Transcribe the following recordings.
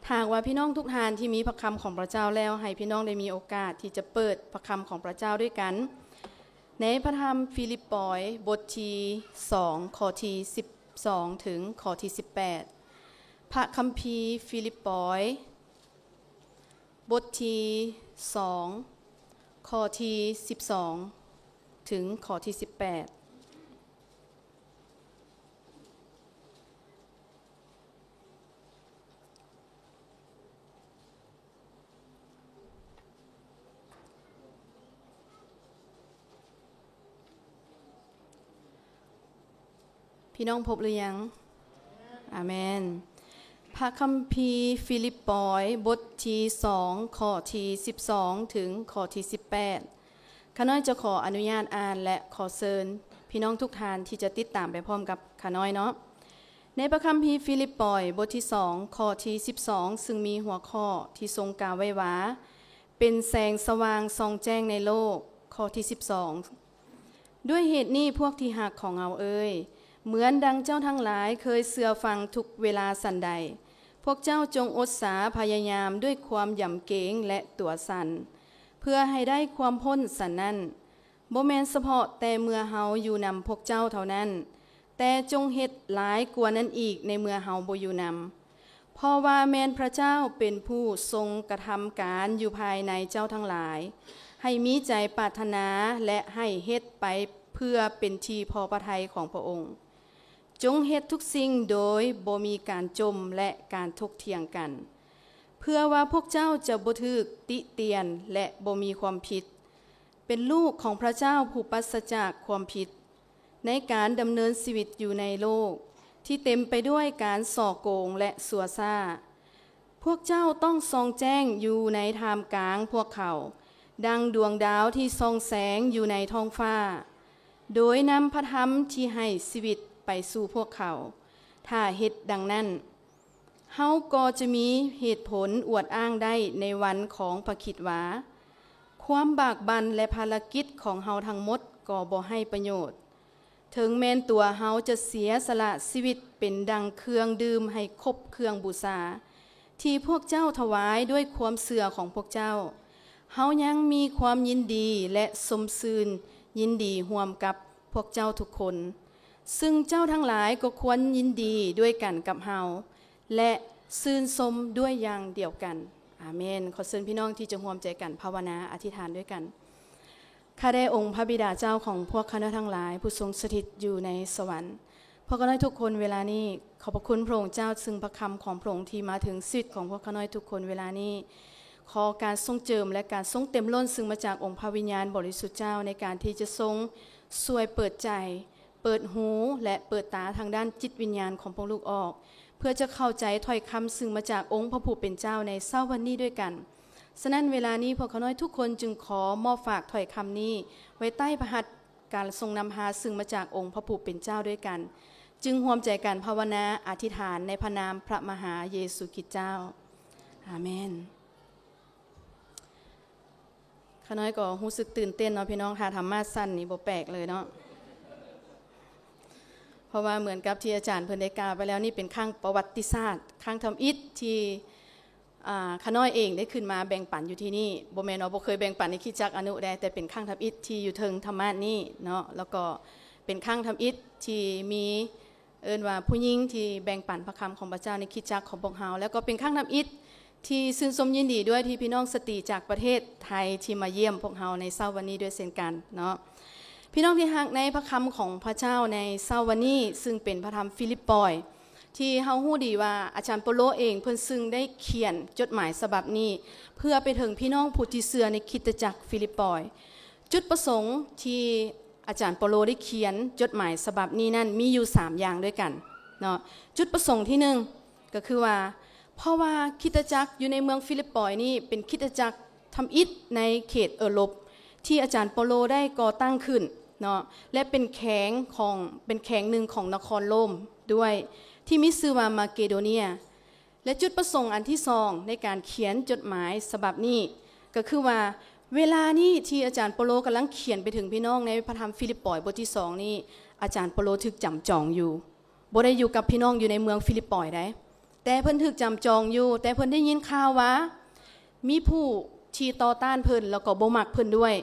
ຖ້າຫາກວ່າພີ່ນ້ອງທຸກທ່ານທີ່ມີພະຄຳຂອງພະເຈົ້າແລ້ວ, ໃຫ້ພີ່ນ້ອງໄດ້ມີໂອກາດທີ່ຈະເປີດພະຄຳຂອງພະເຈົ້າດ້ວຍກັນ ໃນພະທຳຟີລິບປອຍ ບົດທີສອງ ຂໍ້ທີສິບສອງ ເຖິງຂໍ້ທີສິບແປດ. ພະຄຳພີຟີລິບປອຍ ບົດທີສອງ ຂໍ້ທີສິບສອງ ເຖິງຂໍ້ທີສິບແປດ. ພີ່ນ້ອງພົບຫຼືຍັງ? ອາເມນ. ພະຄຳພີຟີລິບປອຍ ບົດທີສອງ ຂໍ້ທີສິບສອງ ເຖິງຂໍ້ທີສິບແປດ. ຂ້ານ້ອຍຈະຂໍອະນຸຍາດອ່ານ ແລະ ຂໍເຊີນພີ່ນ້ອງທຸກທ່ານທີ່ຈະຕິດຕາມໄປພ້ອມກັບຂ້ານ້ອຍເນາະ. ໃນພະຄຳພີຟີລິບປອຍ ບົດທີສອງ ຂໍ້ທີສິບສອງ ຊຶ່ງມີຫົວຂໍ້ທີ່ຊົງກ່າວໄວ້ວ່າ ເປັນແສງສະຫວ່າງສ່ອງແຈ້ງໃນໂລກ. ຂໍ້ທີສິບສອງ ດ້ວຍເຫດນີ້ ພວກທີ່ຮັກຂອງເຮົາເອີຍ, ເໝືອນດັ່ງເຈົ້າທັງຫຼາຍເຄີຍເຊື່ອຟັງທຸກເວລາສັນໃດ, ພວກເຈົ້າຈົ່ງອົດສາພະຍາຍາມດ້ວຍຄວາມຢຳເກງ ແລະ ຕົວສັ່ນ ເພື່ອໃຫ້ໄດ້ຄວາມພົ້ນສັນນັ້ນ, ບໍ່ແມ່ນສະເພາະແຕ່ເມື່ອເຮົາຢູ່ນຳພວກເຈົ້າເທົ່ານັ້ນ, ແຕ່ຈົ່ງເຮັດຫຼາຍກວ່ານັ້ນອີກໃນເມື່ອເຮົາບໍ່ຢູ່ນຳ. ເພາະວ່າແມ່ນພະເຈົ້າເປັນຜູ້ຊົງກະທຳການຢູ່ພາຍໃນເຈົ້າທັງຫຼາຍ, ໃຫ້ມີໃຈປາດຖະໜາ ແລະ ໃຫ້ເຮັດໄປເພື່ອເປັນທີ່ພໍພະໄທຂອງພະອົງ. ຈົ່ງເຮັດທຸກສິ່ງໂດຍບໍ່ມີການຈົ່ມ ແລະ ການຖົກຖຽງກັນ, ເພື່ອວ່າພວກເຈົ້າຈະບໍ່ຖືກຕິຕຽນ ແລະ ບໍ່ມີຄວາມຜິດ. ເປັນລູກຂອງພະເຈົ້າຜູ້ປາສະຈາກຄວາມຜິດ, ໃນການດຳເນີນຊີວິດຢູ່ໃນໂລກທີ່ເຕັມໄປດ້ວຍການສໍ້ໂກງ ແລະ ຊົ່ວຊ້າ. ພວກເຈົ້າຕ້ອງສ່ອງແຈ້ງຢູ່ໃນທ່າມກາງພວກເຂົາ, ດັ່ງດວງດາວທີ່ສ່ອງແສງຢູ່ໃນທ້ອງຟ້າ, ໂດຍນຳພະທຳທີ່ໃຫ້ຊີວິດໄປສູ່ພວກເຂົາ. ຖ້າເຮັດດັ່ງນັ້ນ, ເຮົາກໍຈະມີເຫດຜົນອວດອ້າງໄດ້ໃນວັນຂອງພະຄຣິດວ່າ ຄວາມບາກບັ່ນ ແລະ ພາລະກິດຂອງເຮົາທັງໝົດກໍບໍ່ໃຫ້ປະໂຫຍດ. ເຖິງແມ່ນຕົວເຮົາຈະເສຍສະຫຼະຊີວິດເປັນດັ່ງເຄື່ອງດື່ມໃຫ້ຄົບເຄື່ອງບູຊາ ທີ່ພວກເຈົ້າຖວາຍດ້ວຍຄວາມເຊື່ອຂອງພວກເຈົ້າ, ເຮົາຍັງມີຄວາມຍິນດີ ແລະ ຊົມຊື່ນຍິນດີຮ່ວມກັບພວກເຈົ້າທຸກຄົນ, ຊຶ່ງເຈົ້າທັງຫຼາຍກໍຄວນຍິນດີດ້ວຍກັນກັບເຮົາ ແລະ ຊື່ນຊົມດ້ວຍຢ່າງດຽວກັນ. ອາເມນ. ຂໍເຊີນພີ່ນ້ອງທີ່ຈະຮ່ວມໃຈກັນພາວະນາອະທິຖານດ້ວຍກັນ. ຂ້າແດ່ອົງພະບິດາເຈົ້າຂອງພວກຂ້ານ້ອຍທັງຫຼາຍ ຜູ້ຊົງສະຖິດຢູ່ໃນສະຫວັນ, ພວກຂ້ານ້ອຍທຸກຄົນເວລານີ້ ຂອບພະຄຸນພະອົງເຈົ້າ ຊຶ່ງພະຄຳຂອງພະອົງທີ່ມາເຖິງຊີວິດຂອງພວກຂ້ານ້ອຍທຸກຄົນເວລານີ້. ຂໍການຊົງເຈີມ ແລະ ການຊົງເຕັມລົ້ນ ຊຶ່ງມາຈາກອົງພະວິນຍານບໍລິສຸດເຈົ້າ ໃນການທີ່ຈະຊົງຊ່ວຍເປີດໃຈ, ເປີດຫູ ແລະ ເປີດຕາທາງດ້ານຈິດວິນຍານຂອງພວກລູກອອກ, ເພື່ອຈະເຂົ້າໃຈຖ້ອຍຄຳຊຶ່ງມາຈາກອົງພະຜູ້ເປັນເຈົ້າໃນເຊົ້າວັນນີ້ດ້ວຍກັນ. ສະນັ້ນ ເວລານີ້ພວກຂ້ານ້ອຍທຸກຄົນຈຶ່ງຂໍມອບຝາກຖ້ອຍຄຳນີ້ໄວ້ໃຕ້ພະຫັດການຊົງນຳພາ ຊຶ່ງມາຈາກອົງພະຜູ້ເປັນເຈົ້າດ້ວຍກັນ. ຈຶ່ງຮ່ວມໃຈກັນພາວະນາອະທິຖານໃນພະນາມພະມະຫາເຢຊູຄຣິດເຈົ້າ. ອາເມນ. ຂ້ານ້ອຍກໍຮູ້ສຶກຕື່ນເຕັ້ນເນາະພີ່ນ້ອງ, ຖ້າທຳມາດສັ່ນນີ້ບໍ່ແປກເລີຍເນາະ, ເພາະວ່າເໝືອນກັບທີ່ອາຈານເພິ່ນໄດ້ກ່າວໄປແລ້ວ, ນີ້ເປັນຄັ້ງປະຫວັດຕິສາດ ຄັ້ງທຳອິດທີ່ ອາ ຂ້ານ້ອຍເອງໄດ້ຂຶ້ນມາແບ່ງປັນຢູ່ທີ່ນີ້. ບໍ່ແມ່ນວ່າບໍ່ເຄີຍແບ່ງປັນໃນຄຣິສຕະຈັກອະນຸໃດ, ແຕ່ເປັນຄັ້ງທຳອິດທີ່ຢູ່ເທິງທຳມາດນີ້ເນາະ, ແລ້ວກໍເປັນຄັ້ງທຳອິດທີ່ມີ ເອີ້ນວ່າຜູ້ຍິງທີ່ແບ່ງປັນພະຄຳຂອງພະເຈົ້າໃນຄຣິສຕະຈັກຂອງພວກເຮົາ, ແລ້ວກໍເປັນຄັ້ງທຳອິດທີ່ຊື່ນຊົມຍິນດີດ້ວຍທີ່ພີ່ນ້ອງສະຕີຈາກປະເທດໄທທີ່ມາຢ້ຽມພວກເຮົາໃນເຊົ້າວັນນີ້ດ້ວຍເຊັ່ນກັນເນາະ. ພີ່ນ້ອງທີ່ຮັກ, ໃນພະຄຳຂອງພະເຈົ້າໃນເຊົ້າວັນນີ້ ຊຶ່ງເປັນພະທຳຟີລິບປອຍ ທີ່ເຮົາຮູ້ດີວ່າອາຈານເປົາໂລເອງເພິ່ນຊຶ່ງໄດ້ຂຽນຈົດໝາຍສະບັບນີ້ ເພື່ອໄປເຖິງພີ່ນ້ອງຜູ້ທີ່ເຊື່ອໃນຄຣິສຕະຈັກຟີລິບປອຍ. ຈຸດປະສົງທີ່ ອາຈານເປົາໂລໄດ້ຂຽນຈົດໝາຍສະບັບນີ້ນັ້ນມີຢູ່ສາມຢ່າງດ້ວຍກັນເນາະ. ຈຸດປະສົງທີໜຶ່ງກໍຄືວ່າ ເພາະວ່າຄຣິສຕະຈັກຢູ່ໃນເມືອງຟີລິບປອຍນີ້ເປັນຄຣິສຕະຈັກທຳອິດໃນເຂດເອີຣົບ ທີ່ອາຈານເປົາໂລໄດ້ກໍ່ຕັ້ງຂຶ້ນເນາະ ແລະ ເປັນແຂວງຂອງ ເປັນແຂວງໜຶ່ງຂອງນະຄອນໂຣມດ້ວຍ ທີ່ມີຊື່ວ່າມາເກໂດເນຍ. ແລະ ຈຸດປະສົງອັນທີສອງໃນການຂຽນຈົດໝາຍສະບັບນີ້ ກໍຄືວ່າ ເວລານີ້ທີ່ອາຈານເປົາໂລກຳລັງຂຽນໄປເຖິງພີ່ນ້ອງໃນພະທຳຟີລິບປອຍບົດທີສອງນີ້ ອາຈານເປົາໂລຖືກຈຳຈອງຢູ່ ບໍ່ໄດ້ຢູ່ກັບພີ່ນ້ອງຢູ່ໃນເມືອງຟີລິບປອຍໃດ ແຕ່ເພິ່ນຖືກຈຳຈອງຢູ່, ແຕ່ເພິ່ນໄດ້ຍິນຂ່າວວ່າມີຜູ້ທີ່ຕໍ່ຕ້ານເພິ່ນ ແລ້ວກໍບໍ່ມັກເພິ່ນດ້ວຍ,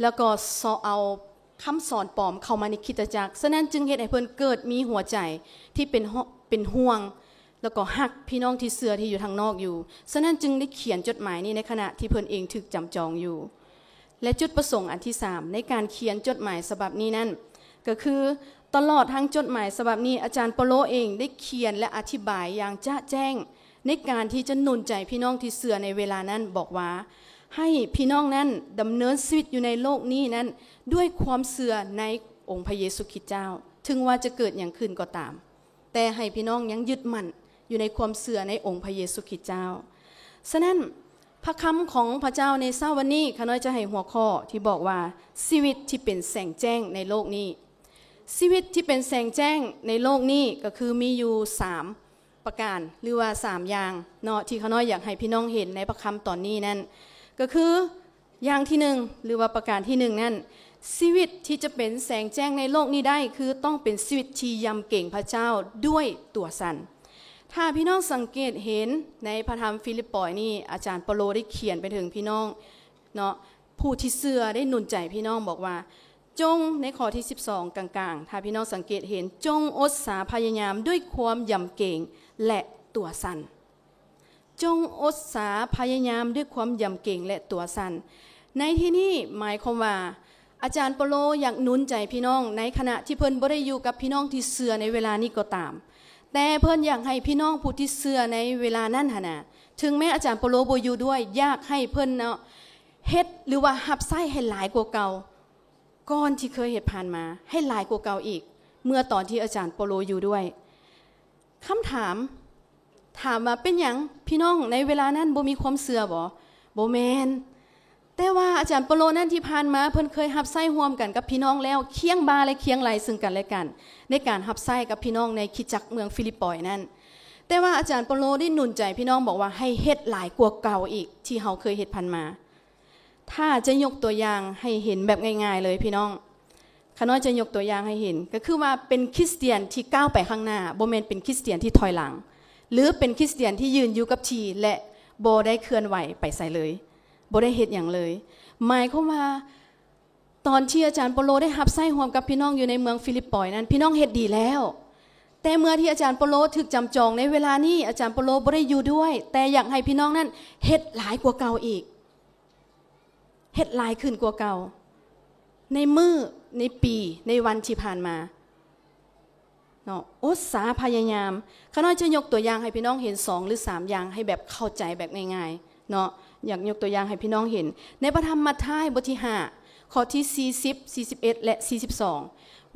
ແລ້ວກໍເຊາະເອົາຄຳສອນປອມເຂົ້າມາໃນຄຣິສຕະຈັກ. ສະນັ້ນຈຶ່ງເຮັດໃຫ້ເພິ່ນເກີດມີຫົວໃຈທີ່ເປັນ ເປັນຫ່ວງ ແລ້ວກໍຮັກພີ່ນ້ອງທີ່ເຊື່ອທີ່ຢູ່ທາງນອກຢູ່. ສະນັ້ນຈຶ່ງໄດ້ຂຽນຈົດໝາຍນີ້ໃນຂະນະທີ່ເພິ່ນເອງຖືກຈຳຈອງຢູ່. ແລະ ຈຸດປະສົງອັນທີສາມໃນການຂຽນຈົດໝາຍສະບັບນີ້ນັ້ນ ກໍຄືຕະຫຼອດທັງຈົດໝາຍສະບັບນີ້ ອາຈານເປາໂລເອງໄດ້ຂຽນ ແລະ ອະທິບາຍຢ່າງຈະແຈ້ງ ໃນການທີ່ຈະໜູນໃຈພີ່ນ້ອງທີ່ເຊື່ອໃນເວລານັ້ນ ບອກວ່າ ໃຫ້ພີ່ນ້ອງນັ້ນດຳເນີນຊີວິດຢູ່ໃນໂລກນີ້ນັ້ນ ດ້ວຍຄວາມເຊື່ອໃນອົງພະເຢຊູຄຣິດເຈົ້າ, ເຖິງວ່າຈະເກີດຫຍັງຂຶ້ນກໍຕາມ. ແຕ່ໃຫ້ພີ່ນ້ອງຍັງຍຶດໝັ້ນຢູ່ໃນຄວາມເຊື່ອໃນອົງພະເຢຊູຄຣິດເຈົ້າ. ສະນັ້ນ, ພະຄຳຂອງພະເຈົ້າໃນເຊົ້າວັນນີ້, ຂ້ານ້ອຍຈະໃຫ້ຫົວຂໍ້ທີ່ບອກວ່າ ຊີວິດທີ່ເປັນແສງແຈ້ງໃນໂລກນີ້. ຊີວິດທີ່ເປັນແສງແຈ້ງໃນໂລກນີ້ ກໍຄືມີຢູ່ສາມປະການ ຫຼືວ່າສາມຢ່າງເນາະ ທີ່ຂ້ານ້ອຍຢາກໃຫ້ພີ່ນ້ອງເຫັນໃນພະຄຳຕອນນີ້ນັ້ນ ກໍຄື ຢ່າງທີໜຶ່ງ ຫຼືວ່າປະການທີໜຶ່ງນັ້ນ, ຊີວິດທີ່ຈະເປັນແສງແຈ້ງໃນໂລກນີ້ໄດ້ ຄືຕ້ອງເປັນຊີວິດທີ່ຢຳເກງພະເຈົ້າດ້ວຍຕົວສັນ. ຖ້າພີ່ນ້ອງສັງເກດເຫັນໃນພະທຳຟີລິບປອຍນີ້, ອາຈານເປາໂລໄດ້ຂຽນໄປເຖິງພີ່ນ້ອງເນາະ, ຜູ້ທີ່ເຊື່ອໄດ້ໜູນໃຈພີ່ນ້ອງບອກວ່າ, ຈົ່ງ, ໃນຂໍ້ທີສິບສອງກາງໆ, ຖ້າພີ່ນ້ອງສັງເກດເຫັນ, ຈົ່ງອົດສາພະຍາຍາມດ້ວຍຄວາມຢຳເກງ ແລະ ຕົວສັນ. ຈົ່ງອົດສາພະຍາຍາມດ້ວຍຄວາມຢຳເກງ ແລະ ຕົວສັ່ນ. ໃນທີ່ນີ້ໝາຍຄວາມວ່າ ອາຈານເປາໂລຢາກໜູນໃຈພີ່ນ້ອງ ໃນຂະນະທີ່ເພິ່ນບໍ່ໄດ້ຢູ່ກັບພີ່ນ້ອງທີ່ເຊື່ອໃນເວລານີ້ກໍຕາມ, ແຕ່ເພິ່ນຢາກໃຫ້ພີ່ນ້ອງຜູ້ທີ່ເຊື່ອໃນເວລານັ້ນຫັ້ນນະ, ເຖິງແມ້ອາຈານເປາໂລບໍ່ຢູ່ດ້ວຍ, ຢາກໃຫ້ເພິ່ນເນາະ ເຮັດ ຫຼືວ່າຮັບໃຊ້ໃຫ້ຫຼາຍກວ່າເກົ່າ ກ່ອນທີ່ເຄີຍເຮັດຜ່ານມາ, ໃຫ້ຫຼາຍກວ່າເກົ່າອີກ ເມື່ອຕອນທີ່ອາຈານເປາໂລຢູ່ດ້ວຍ. ຄຳຖາມ, ຖາມວ່າເປັນຫຍັງພີ່ນ້ອງໃນເວລານັ້ນບໍ່ມີຄວາມເຊື່ອບໍ? ບໍ່ແມ່ນ. ແຕ່ວ່າອາຈານເປາໂລນັ້ນທີ່ຜ່ານມາເພິ່ນເຄີຍຮັບໃຊ້ຮ່ວມກັນກັບພີ່ນ້ອງແລ້ວ ຄຽງບ່າ ແລະ ຄຽງໄຫຼ່ເຊິ່ງກັນ ແລະ ກັນ ໃນການຮັບໃຊ້ກັບພີ່ນ້ອງໃນຄຣິສຕະຈັກເມືອງຟີລິບປອຍນັ້ນ. ແຕ່ວ່າອາຈານເປາໂລໄດ້ໜູນໃຈພີ່ນ້ອງບອກວ່າໃຫ້ເຮັດຫຼາຍກວ່າເກົ່າອີກທີ່ເຮົາເຄີຍເຮັດຜ່ານມາ. ຖ້າຈະຍົກຕົວຢ່າງໃຫ້ເຫັນແບບງ່າຍໆເລີຍພີ່ນ້ອງ, ຂ້ານ້ອຍຈະຍົກຕົວຢ່າງໃຫ້ເຫັນ ກໍຄືວ່າເປັນຄຣິສຕຽນທີ່ກ້າວໄປຂ້າງໜ້າ, ບໍ່ແມ່ນເປັນຄຣິສຕຽນທີ່ຖອຍຫຼັງ, ຫຼື ເປັນຄຣິສຕຽນທີ່ຢືນຢູ່ກັບທີ່ ແລະ ບໍ່ໄດ້ເຄື່ອນໄຫວໄປໃສເລີຍ, ບໍ່ໄດ້ເຮັດຫຍັງເລີຍ. ໝາຍຄວາມວ່າ ຕອນທີ່ອາຈານເປາໂລໄດ້ຮັບໃຊ້ຮ່ວມກັບພີ່ນ້ອງຢູ່ໃນເມືອງຟີລິບປອຍນັ້ນ, ພີ່ນ້ອງເຮັດດີແລ້ວ. ແຕ່ເມື່ອທີ່ອາຈານເປາໂລຖືກຈຳຈອງໃນເວລານີ້, ອາຈານເປາໂລບໍ່ໄດ້ຢູ່ດ້ວຍ, ແຕ່ຢາກໃຫ້ພີ່ນ້ອງນັ້ນເຮັດຫຼາຍກວ່າເກົ່າອີກ. ເຮັດຫຼາຍຂຶ້ນກວ່າເກົ່າ ໃນມື້, ໃນປີ, ໃນວັນທີ່ຜ່ານມາເນາະ. ອົດສາພະຍາຍາມ. ຂ້ານ້ອຍຈະຍົກຕົວຢ່າງໃຫ້ພີ່ນ້ອງເຫັນສອງ ຫຼື ສາມຢ່າງ ໃຫ້ແບບເຂົ້າໃຈແບບງ່າຍໆເນາະ. ຢາກຍົກຕົວຢ່າງໃຫ້ພີ່ນ້ອງເຫັນ ໃນພະທຳມັດທາຍ ບົດທີຫ້າ ຂໍ້ທີສີ່ສິບ ສີ່ສິບເອັດ ແລະ ສີ່ສິບສອງ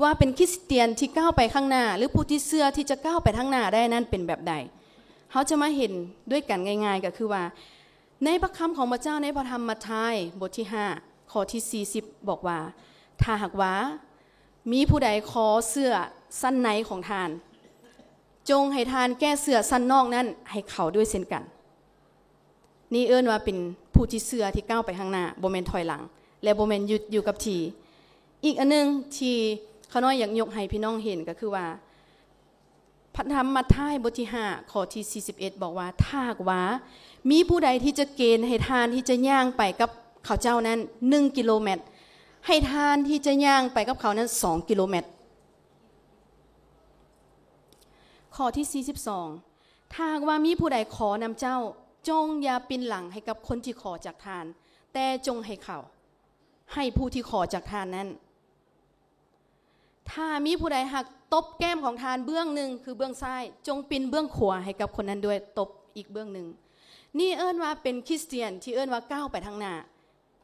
ວ່າເປັນຄຣິສຕຽນທີ່ກ້າວໄປຂ້າງໜ້າ ຫຼື ຜູ້ທີ່ເຊື່ອທີ່ຈະກ້າວໄປທາງໜ້າໄດ້ນັ້ນເປັນແບບໃດ. ເຮົາຈະມາເຫັນດ້ວຍກັນງ່າຍໆ ກໍຄືວ່າ ໃນພະຄຳຂອງພະເຈົ້າໃນພະທຳມັດທາຍ ບົດທີຫ້າ ຂໍ້ທີສີ່ສິບ ບອກວ່າ, ຖ້າຫາກວ່າມີຜູ້ໃດຂໍເສື້ອຊັ້ນໃນຂອງທ່ານ, ຈົ່ງໃຫ້ທ່ານແກ້ເສື້ອຊັ້ນນອກນັ້ນໃຫ້ເຂົາດ້ວຍເຊັ່ນກັນ. ນີ້ເອີ້ນວ່າເປັນຜູ້ທີ່ເຊື່ອທີ່ກ້າວໄປຂ້າງໜ້າ, ບໍ່ແມ່ນຖອຍຫຼັງ ແລະ ບໍ່ແມ່ນຢຸດຢູ່ກັບທີ່. ອີກອັນໜຶ່ງທີ່ຂ້ານ້ອຍຢາກຍົກໃຫ້ພີ່ນ້ອງເຫັນກໍຄືວ່າ ພະທຳມັດທາຍ ບົດທີຫ້າ ຂໍ້ທີສີ່ສິບເອັດ ບອກວ່າ, ຖ້າຫາກວ່າມີຜູ້ໃດທີ່ຈະເກນໃຫ້ທ່ານທີ່ຈະຍ່າງໄປກັບເຂົາເຈົ້ານັ້ນໜຶ່ງກິໂລແມັດ, ໃຫ້ທ່ານທີ່ຈະຍ່າງໄປກັບເຂົານັ້ນສອງກິໂລແມັດ. ຂໍ້ທີສີ່ສິບສອງ ຖ້າຫາກວ່າມີຜູ້ໃດຂໍນຳເຈົ້າ, ຈົ່ງຢ່າປິ່ນຫຼັງໃຫ້ກັບຄົນທີ່ຂໍຈາກທ່ານ, ແຕ່ຈົ່ງໃຫ້ເຂົາ, ໃຫ້ຜູ້ທີ່ຂໍຈາກທ່ານນັ້ນ. ຖ້າມີຜູ້ໃດຫາກຕົບແກ້ມຂອງທ່ານເບື້ອງໜຶ່ງ ຄືເບື້ອງຊ້າຍ, ຈົ່ງປິ່ນເບື້ອງຂວາໃຫ້ກັບຄົນນັ້ນດ້ວຍ, ຕົບອີກເບື້ອງໜຶ່ງ. ນີ້ເອີ້ນວ່າເປັນຄຣິສຕຽນທີ່ເອີ້ນວ່າກ້າວໄປທາງໜ້າ,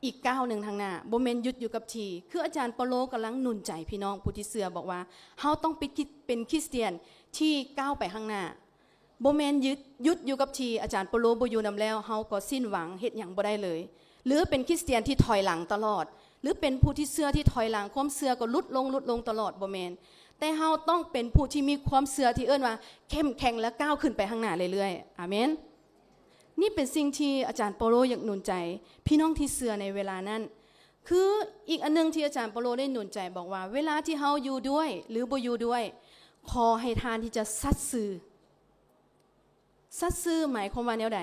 ອີກກ້າວໜຶ່ງທາງໜ້າ, ບໍ່ແມ່ນຢຸດຢູ່ກັບທີ່. ຄືອາຈານເປາໂລກຳລັງໜູນໃຈພີ່ນ້ອງຜູ້ທີ່ເຊື່ອ, ບອກວ່າເຮົາຕ້ອງເປັນຄຣິ ເປັນຄຣິສຕຽນທີ່ກ້າວໄປຂ້າງໜ້າ. ບໍ່ແມ່ນຢຸດ, ຢຸດຢູ່ກັບທີ່, ອາຈານເປາໂລບໍ່ຢູ່ນຳແລ້ວ, ເຮົາກໍສິ້ນຫວັງ, ເຮັດຫຍັງບໍ່ໄດ້ເລີຍ. ຫຼືເປັນຄຣິສຕຽນທີ່ຖອຍຫຼັງຕະຫຼອດ, ຫຼືເປັນຜູ້ທີ່ເຊື່ອທີ່ຖອຍຫຼັງ, ຄວາມເຊື່ອກໍຫຼຸດລົງ, ຫຼຸດລົງຕະຫຼອດ, ບໍ່ແມ່ນ. ແຕ່ເຮົາຕ້ອງເປັນຜູ້ທີ່ມີຄວາມເຊື່ອທີ່ເອີ້ນວ່າເຂັ້ມແຂງ ແລະ ກ້າວຂຶ້ນໄປຂ້າງໜ້າເລື້ອຍໆ. ອາເມນ. ນີ້ເປັນສິ່ງທີ່ອາຈານເປາໂລຢາກໜູນໃຈພີ່ນ້ອງທີ່ເຊື່ອໃນເວລານັ້ນ. ຄືອີກອັນໜຶ່ງທີ່ອາຈານເປາໂລໄດ້ໜູນໃຈບອກວ່າ, ເວລາທີ່ເຮົາຢູ່ດ້ວຍ ຫຼື ບໍ່ຢູ່ດ້ວຍ, ຂໍໃຫ້ທ່ານທີ່ຈະສັດຊື່ ສັດຊື່ໝາຍຄວາມວ່າແນວໃດ?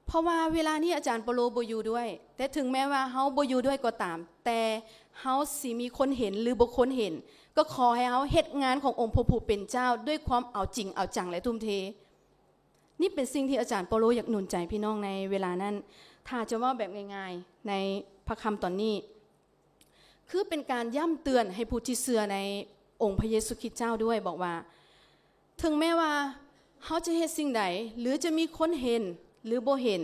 ເພາະວ່າເວລານີ້ອາຈານເປາໂລບໍ່ຢູ່ດ້ວຍ, ແຕ່ເຖິງແມ້ວ່າເຮົາບໍ່ຢູ່ດ້ວຍກໍຕາມ, ແຕ່ເຮົາຊິມີຄົນເຫັນ ຫຼື ບໍ່ຄົນເຫັນ, ກໍຂໍໃຫ້ເຮົາເຮັດງານຂອງອົງພະຜູ້ເປັນເຈົ້າດ້ວຍຄວາມເອົາຈິງເອົາຈັງ ແລະ ທຸ່ມເທ. ນີ້ເປັນສິ່ງທີ່ອາຈານເປາໂລຢາກໜູນໃຈພີ່ນ້ອງໃນເວລານັ້ນ. ຖ້າຈະເວົ້າແບບງ່າຍໆ ໃນພະຄຳຕອນນີ້ ຄືເປັນການຢ້ຳເຕືອນໃຫ້ຜູ້ທີ່ເຊື່ອໃນອົງພະເຢຊູຄຣິດເຈົ້າດ້ວຍ, ບອກວ່າ ເຖິງແມ້ວ່າເຮົາຈະເຮັດສິ່ງໃດ ຫຼື ຈະມີຄົນເຫັນ ຫຼື ບໍ່ເຫັນ,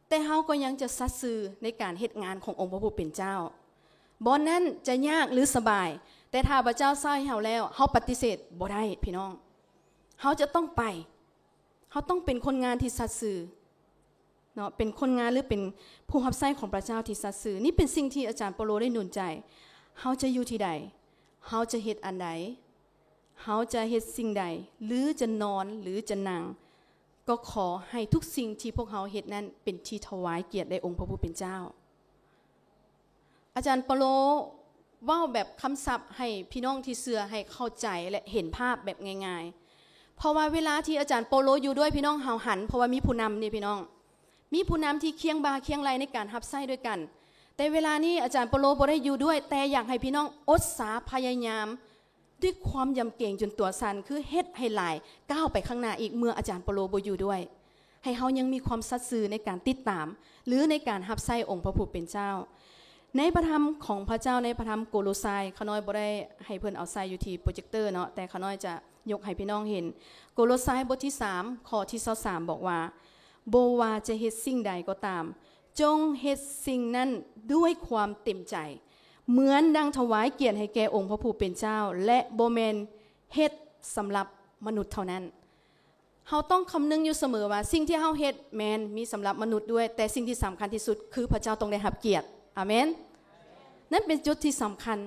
ແຕ່ເຮົາກໍຍັງຈະສັດຊື່ໃນການເຮັດງານຂອງອົງພະຜູ້ເປັນເຈົ້າ. ບ່ອນນັ້ນຈະຍາກ ຫຼື ສະບາຍ, ແຕ່ຖ້າພະເຈົ້າໃຊ້ເຮົາແລ້ວ, ເຮົາປະຕິເສດບໍ່ໄດ້, ພີ່ນ້ອງ. ເຮົາຈະຕ້ອງໄປ. ເຮົາຕ້ອງເປັນຄົນງານທີ່ສັດຊື່ເນາະ, ເປັນຄົນງານ ຫຼື ເປັນຜູ້ຮັບໃຊ້ຂອງພະເຈົ້າທີ່ສັດຊື່. ນີ້ເປັນສິ່ງທີ່ອາຈານເປາໂລໄດ້ໜູນໃຈ. ເຮົາຈະຢູ່ທີ່ໃດ? ເຮົາຈະເຮັດອັນໃດ? ເຮົາຈະເຮັດສິ່ງໃດ? ຫຼື ຈະນອນ ຫຼື ຈະນັ່ງ, ກໍຂໍໃຫ້ທຸກສິ່ງທີ່ພວກເຮົາເຮັດນັ້ນເປັນທີ່ຖວາຍກຽດແດ່ອົງພະຜູ້ເປັນເຈົ້າ. ອາຈານເປາໂລເວົ້າແບບຄຳສັບໃຫ້ພີ່ນ້ອງທີ່ເຊື່ອໃຫ້ເຂົ້າໃຈ ແລະ ເຫັນພາບແບບງ່າຍໆ. ເພາະວ່າເວລາທີ່ອາຈານເປາໂລຢູ່ດ້ວຍ ພີ່ນ້ອງ, ເຮົາຫັນ, ເພາະວ່າມີຜູ້ນຳນີ້ ພີ່ນ້ອງ, ມີຜູ້ນຳທີ່ຄຽງບ່າຄຽງໄຫຼ່ໃນການຮັບໃຊ້ດ້ວຍກັນ. ແຕ່ເວລານີ້ອາຈານເປາໂລບໍ່ໄດ້ຢູ່ດ້ວຍ, ແຕ່ຢາກໃຫ້ພີ່ນ້ອງອົດສາພະຍາຍາມ ດ້ວຍຄວາມຢຳເກງຈົນຕົວສັ່ນ, ຄືເຮັດໃຫ້ຫຼາຍກ້າວໄປຂ້າງໜ້າອີກເມື່ອອາຈານເປາໂລບໍ່ຢູ່ດ້ວຍ, ໃຫ້ເຮົາຍັງມີຄວາມສັດຊື່ໃນການຕິດຕາມ ຫຼື ໃນການຮັບໃຊ້ອົງພະຜູ້ເປັນເຈົ້າ. ໃນພະທຳຂອງພະເຈົ້າ, ໃນພະທຳໂກໂລຊາຍ, ຂ້ານ້ອຍບໍ່ໄດ້ໃຫ້ເພິ່ນເອົາໃສ່ຢູ່ທີ່ໂປຣເຈັກເຕີເນາະ, ແຕ່ຂ້ານ້ອຍຈະຍົກໃຫ້ພີ່ນ້ອງເຫັນ. ໂກໂລຊາຍບົດທີສາມ ຂໍ້ທີຊາວສາມ ບອກວ່າ, ບໍ່ວ່າຈະເຮັດສິ່ງໃດກໍຕາມ, ຈົ່ງເຮັດສິ່ງນັ້ນດ້ວຍຄວາມເຕັມໃຈ, ເໝືອນດັ່ງຖວາຍກຽດໃຫ້ແກ່ອົງພະຜູ້ເປັນເຈົ້າ ແລະ ບໍ່ແມ່ນເຮັດສຳລັບມະນຸດເທົ່ານັ້ນ. ເຮົາຕ້ອງຄຳນຶງຢູ່ສະເໝີວ່າ ສິ່ງທີ່ເຮົາເຮັດແມ່ນມີສຳລັບມະນຸດດ້ວຍ, ແຕ່ສິ່ງທີ່ສຳຄັນທີ່ສຸດຄືພະເຈົ້າຕ້ອງໄດ້ຮັບກຽດ. ອາເມນ. ນັ້ນເປັນຈຸດທີ່ສຳຄັນ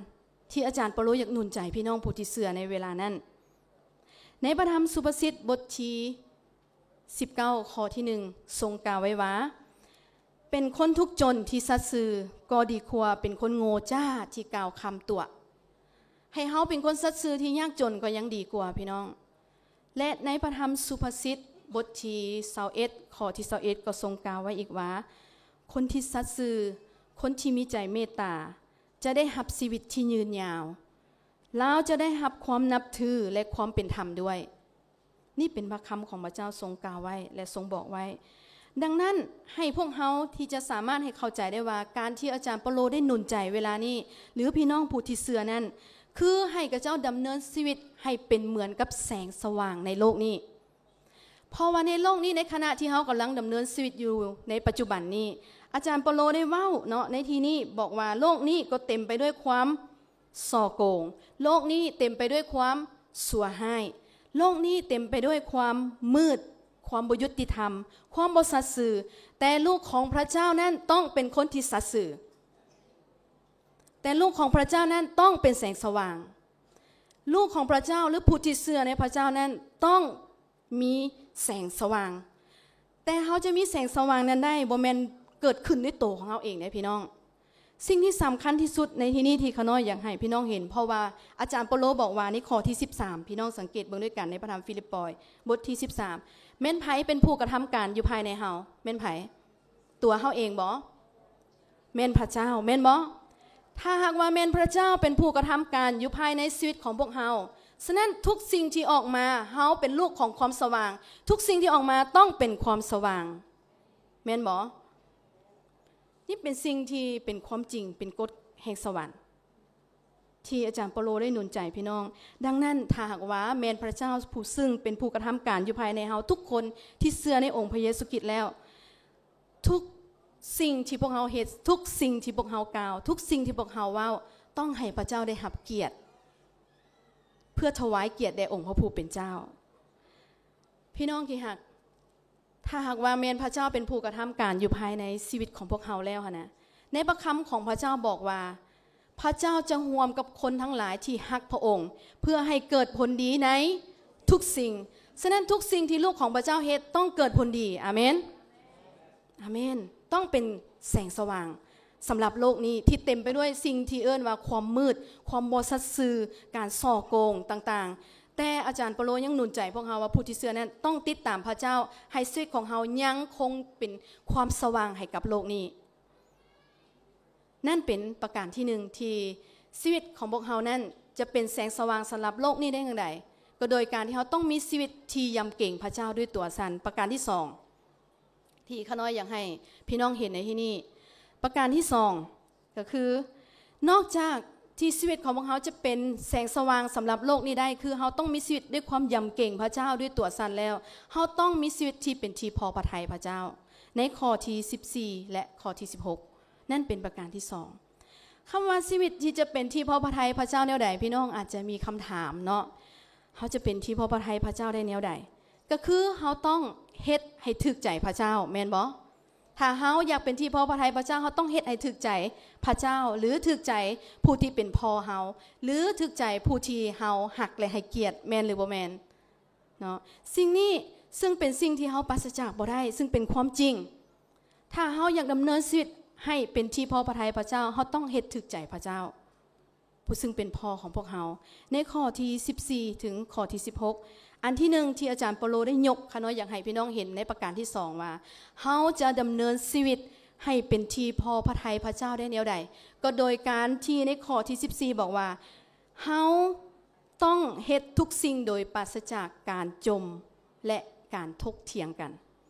ທີ່ອາຈານເປາໂລຢາກໜູນໃຈພີ່ນ້ອງຜູ້ທີ່ເຊື່ອໃນເວລານັ້ນ. ໃນພະທຳສຸພາສິດບົດທີສິບເກົ້າ ຂໍ້ທີໜຶ່ງ ຊົງກ່າວໄວ້ວ່າ, ເປັນຄົນທຸກຈົນທີ່ສັດຊື່ ກໍດີກວ່າເປັນຄົນໂງ່ຈ້າທີ່ກ່າວຄຳຕົວະ. ໃຫ້ເຮົາເປັນຄົນສັດຊື່ທີ່ຍາກຈົນກໍຍັງດີກວ່າ, ພີ່ນ້ອງ. ແລະ ໃນພະທຳສຸພາສິດບົດທີຊາວເອັດ ຂໍ້ທີຊາວເອັດ ກໍຊົງກ່າວໄວ້ອີກວ່າ, ຄົນທີ່ສັດຊື່, ຄົນທີ່ມີໃຈເມດຕາ, ຈະໄດ້ຮັບຊີວິດທີ່ຍືນຍາວ. ລາວຈະໄດ້ຮັບຄວາມນັບຖື ແລະ ຄວາມເປັນທຳດ້ວຍ. ນີ້ເປັນພະຄຳຂອງພະເຈົ້າຊົງກ່າວໄວ້ ແລະ ຊົງບອກໄວ້. ດັ່ງນັ້ນ, ໃຫ້ພວກເຮົາທີ່ຈະສາມາດໃຫ້ເຂົ້າໃຈໄດ້ວ່າ ການທີ່ອາຈານເປາໂລໄດ້ໜູນໃຈເວລານີ້ ຫຼື ພີ່ນ້ອງຜູ້ທີ່ເຊື່ອນັ້ນ, ຄືໃຫ້ຂະເຈົ້າດຳເນີນຊີວິດໃຫ້ເປັນເໝືອນກັບແສງສະຫວ່າງໃນໂລກນີ້. ເພາະວ່າໃນໂລກນີ້, ໃນຂະນະທີ່ເຮົາກຳລັງດຳເນີນຊີວິດຢູ່ໃນປັດຈຸບັນນີ້, ອາຈານເປາໂລໄດ້ເວົ້າເນາະ, ໃນທີ່ນີ້ບອກວ່າ ໂລກນີ້ກໍເຕັມໄປດ້ວຍຄວາມ ສໍ້ໂກງ. ໂລກນີ້ເຕັມໄປດ້ວຍຄວາມຊົ່ວຮ້າຍ. ໂລກນີ້ເຕັມໄປດ້ວຍຄວາມມືດ, ຄວາມບໍ່ຍຸຕິທຳ, ຄວາມບໍ່ສັດຊື່. ແຕ່ລູກຂອງພະເຈົ້ານັ້ນຕ້ອງເປັນຄົນທີ່ສັດຊື່. ແຕ່ລູກຂອງພະເຈົ້ານັ້ນຕ້ອງເປັນແສງສະຫວ່າງ. ລູກຂອງພະເຈົ້າ ຫຼື ຜູ້ທີ່ເຊື່ອໃນພະເຈົ້ານັ້ນຕ້ອງ ມີແສງສະຫວ່າງ. ແຕ່ເຮົາຈະມີແສງສະຫວ່າງນັ້ນໄດ້ ບໍ່ແມ່ນເກີດຂຶ້ນດ້ວຍໂຕຂອງເຮົາເອງເດ້ ພີ່ນ້ອງ. ສິ່ງທີ່ສຳຄັນທີ່ສຸດໃນທີ່ນີ້ທີ່ຂ້ານ້ອຍຢາກໃຫ້ພີ່ນ້ອງເຫັນ, ເພາະວ່າອາຈານເປາໂລບອກວ່າໃນຂໍ້ທີສິບສາມ, ພີ່ນ້ອງສັງເກດເບິ່ງດ້ວຍກັນໃນພະທຳຟີລິບປອຍ ບົດທີສິບສາມ, ແມ່ນໃຜເປັນຜູ້ກະທຳການຢູ່ພາຍໃນເຮົາ? ແມ່ນໃຜ? ຕົວເຮົາເອງບໍ? ແມ່ນພະເຈົ້າ, ແມ່ນບໍ່? ຖ້າຫາກວ່າແມ່ນພະເຈົ້າເປັນຜູ້ກະທຳການຢູ່ພາຍໃນຊີວິດຂອງພວກເຮົາ, ສະນັ້ນທຸກສິ່ງທີ່ອອກມາ, ເຮົາເປັນລູກຂອງຄວາມສະຫວ່າງ, ທຸກສິ່ງທີ່ອອກມາຕ້ອງເປັນຄວາມສະຫວ່າງ, ແມ່ນບໍ່? ນີ້ເປັນສິ່ງທີ່ເປັນຄວາມຈິງ, ເປັນກົດແຫ່ງສະຫວັນ ທີ່ອາຈານເປາໂລໄດ້ໜູນໃຈພີ່ນ້ອງ. ດັ່ງນັ້ນ, ຖ້າຫາກວ່າແມ່ນພະເຈົ້າຜູ້ຊຶ່ງເປັນຜູ້ກະທຳການຢູ່ພາຍໃນເຮົາທຸກຄົນທີ່ເຊື່ອໃນອົງພະເຢຊູຄຣິດແລ້ວ, ທຸກສິ່ງທີ່ພວກເຮົາເຮັດ, ທຸກສິ່ງທີ່ພວກເຮົາກ່າວ, ທຸກສິ່ງທີ່ພວກເຮົາເວົ້າ, ຕ້ອງໃຫ້ພະເຈົ້າໄດ້ຮັບກຽດ, ເພື່ອຖວາຍກຽດແດ່ອົງພະຜູ້ເປັນເຈົ້າ. ພີ່ນ້ອງທີ່ຮັກ, ຖ້າຫາກວ່າແມ່ນພະເຈົ້າເປັນຜູ້ກະທຳການຢູ່ພາຍໃນຊີວິດຂອງພວກເຮົາແລ້ວຫັ້ນນະ, ໃນພະຄຳຂອງພະເຈົ້າບອກວ່າ, ພະເຈົ້າຈະຮ່ວມກັບຄົນທັງຫຼາຍທີ່ຮັກພະອົງ, ເພື່ອໃຫ້ເກີດຜົນດີໃນທຸກສິ່ງ. ສະນັ້ນ, ທຸກສິ່ງທີ່ລູກຂອງພະເຈົ້າເຮັດຕ້ອງເກີດຜົນດີ. ອາເມນ. ອາເມນ. ຕ້ອງເປັນແສງສະຫວ່າງສຳລັບໂລກນີ້ທີ່ເຕັມໄປດ້ວຍສິ່ງທີ່ເອີ້ນວ່າຄວາມມືດ, ຄວາມບໍ່ສັດຊື່, ການສໍ້ໂກງຕ່າງໆ. ແຕ່ອາຈານເປາໂລຍັງໜູນໃຈພວກເຮົາວ່າ ຜູ້ທີ່ເຊື່ອນັ້ນຕ້ອງຕິດຕາມພະເຈົ້າ ໃຫ້ຊີວິດຂອງເຮົາຍັງຄົງເປັນຄວາມສະຫວ່າງໃຫ້ກັບໂລກນີ້. ນັ້ນເປັນປະການທີໜຶ່ງ ທີ່ຊີວິດຂອງພວກເຮົານັ້ນຈະເປັນແສງສະຫວ່າງສຳລັບໂລກນີ້ໄດ້ຢ່າງໃດ? ກໍໂດຍການທີ່ເຮົາຕ້ອງມີຊີວິດທີ່ຢຳເກງພະເຈົ້າດ້ວຍຕົວສັນ. ປະການທີສອງ ທີ່ຂ້ານ້ອຍຢາກໃຫ້ພີ່ນ້ອງເຫັນໃນທີ່ນີ້ ປະການທີສອງ ກໍຄື ນອກຈາກທີ່ຊີວິດຂອງພວກເຮົາຈະເປັນແສງສະຫວ່າງສຳລັບໂລກນີ້ໄດ້ ຄືເຮົາຕ້ອງມີຊີວິດດ້ວຍຄວາມຢຳເກງພະເຈົ້າດ້ວຍຕົວສັນແລ້ວ ເຮົາຕ້ອງມີຊີວິດທີ່ເປັນທີ່ພໍພະໄທພະເຈົ້າ ໃນຂໍ້ທີສິບສີ່ ແລະ ຂໍ້ທີສິບຫົກ ນັ້ນເປັນປະການທີສອງ. ຄຳວ່າຊີວິດທີ່ຈະເປັນທີ່ພໍພະໄທພະເຈົ້າແນວໃດ? ພີ່ນ້ອງອາດຈະມີຄຳຖາມເນາະ ເຮົາຈະເປັນທີ່ພໍພະໄທພະເຈົ້າໄດ້ແນວໃດ? ກໍຄືເຮົາຕ້ອງເຮັດໃຫ້ຖືກໃຈພະເຈົ້າ ແມ່ນບໍ່? ຖ້າເຮົາຢາກເປັນທີ່ພໍພະໄທພະເຈົ້າ ເຮົາຕ້ອງເຮັດໃຫ້ຖືກໃຈພະເຈົ້າ ຫຼື ຖືກໃຈຜູ້ທີ່ເປັນພໍ່ເຮົາ ຫຼື ຖືກໃຈຜູ້ທີ່ເຮົາຮັກ ແລະ ໃຫ້ກຽດ ແມ່ນ ຫຼື ບໍ່ແມ່ນ? ເນາະ ສິ່ງນີ້ເຊິ່ງເປັນສິ່ງທີ່ເຮົາປາສະຈາກບໍ່ໄດ້ ເຊິ່ງເປັນຄວາມຈິງ. ຖ້າເຮົາຢາກດຳເນີນຊີວິດໃຫ້ເປັນທີ່ພໍພະໄທພະເຈົ້າ ເຮົາຕ້ອງເຮັດຖືກໃຈພະເຈົ້າ ຜູ້ເຊິ່ງເປັນພໍ່ຂອງພວກເຮົາ. ໃນຂໍ້ທີສິບສີ່ ເຖິງຂໍ້ທີສິບຫົກ ອັນທີໜຶ່ງ ທີ່ອາຈານເປາໂລໄດ້ຍົກ ຂ້ານ້ອຍຢາກໃຫ້ພີ່ນ້ອງເຫັນໃນປະການທີສອງ ວ່າ ເຮົາຈະດຳເນີນຊີວິດໃຫ້ເປັນທີ່ພໍພະໄທພະເຈົ້າໄດ້ແນວໃດ? ກໍໂດຍການທີ່ໃນຂໍ້ທີສິບສີ່ ບອກວ່າ ເຮົາ ຕ້ອງເຮັດທຸກສິ່ງໂດຍປາສະຈາກການຈົ່ມ ແລະ ການຖົກຖຽງກັນ.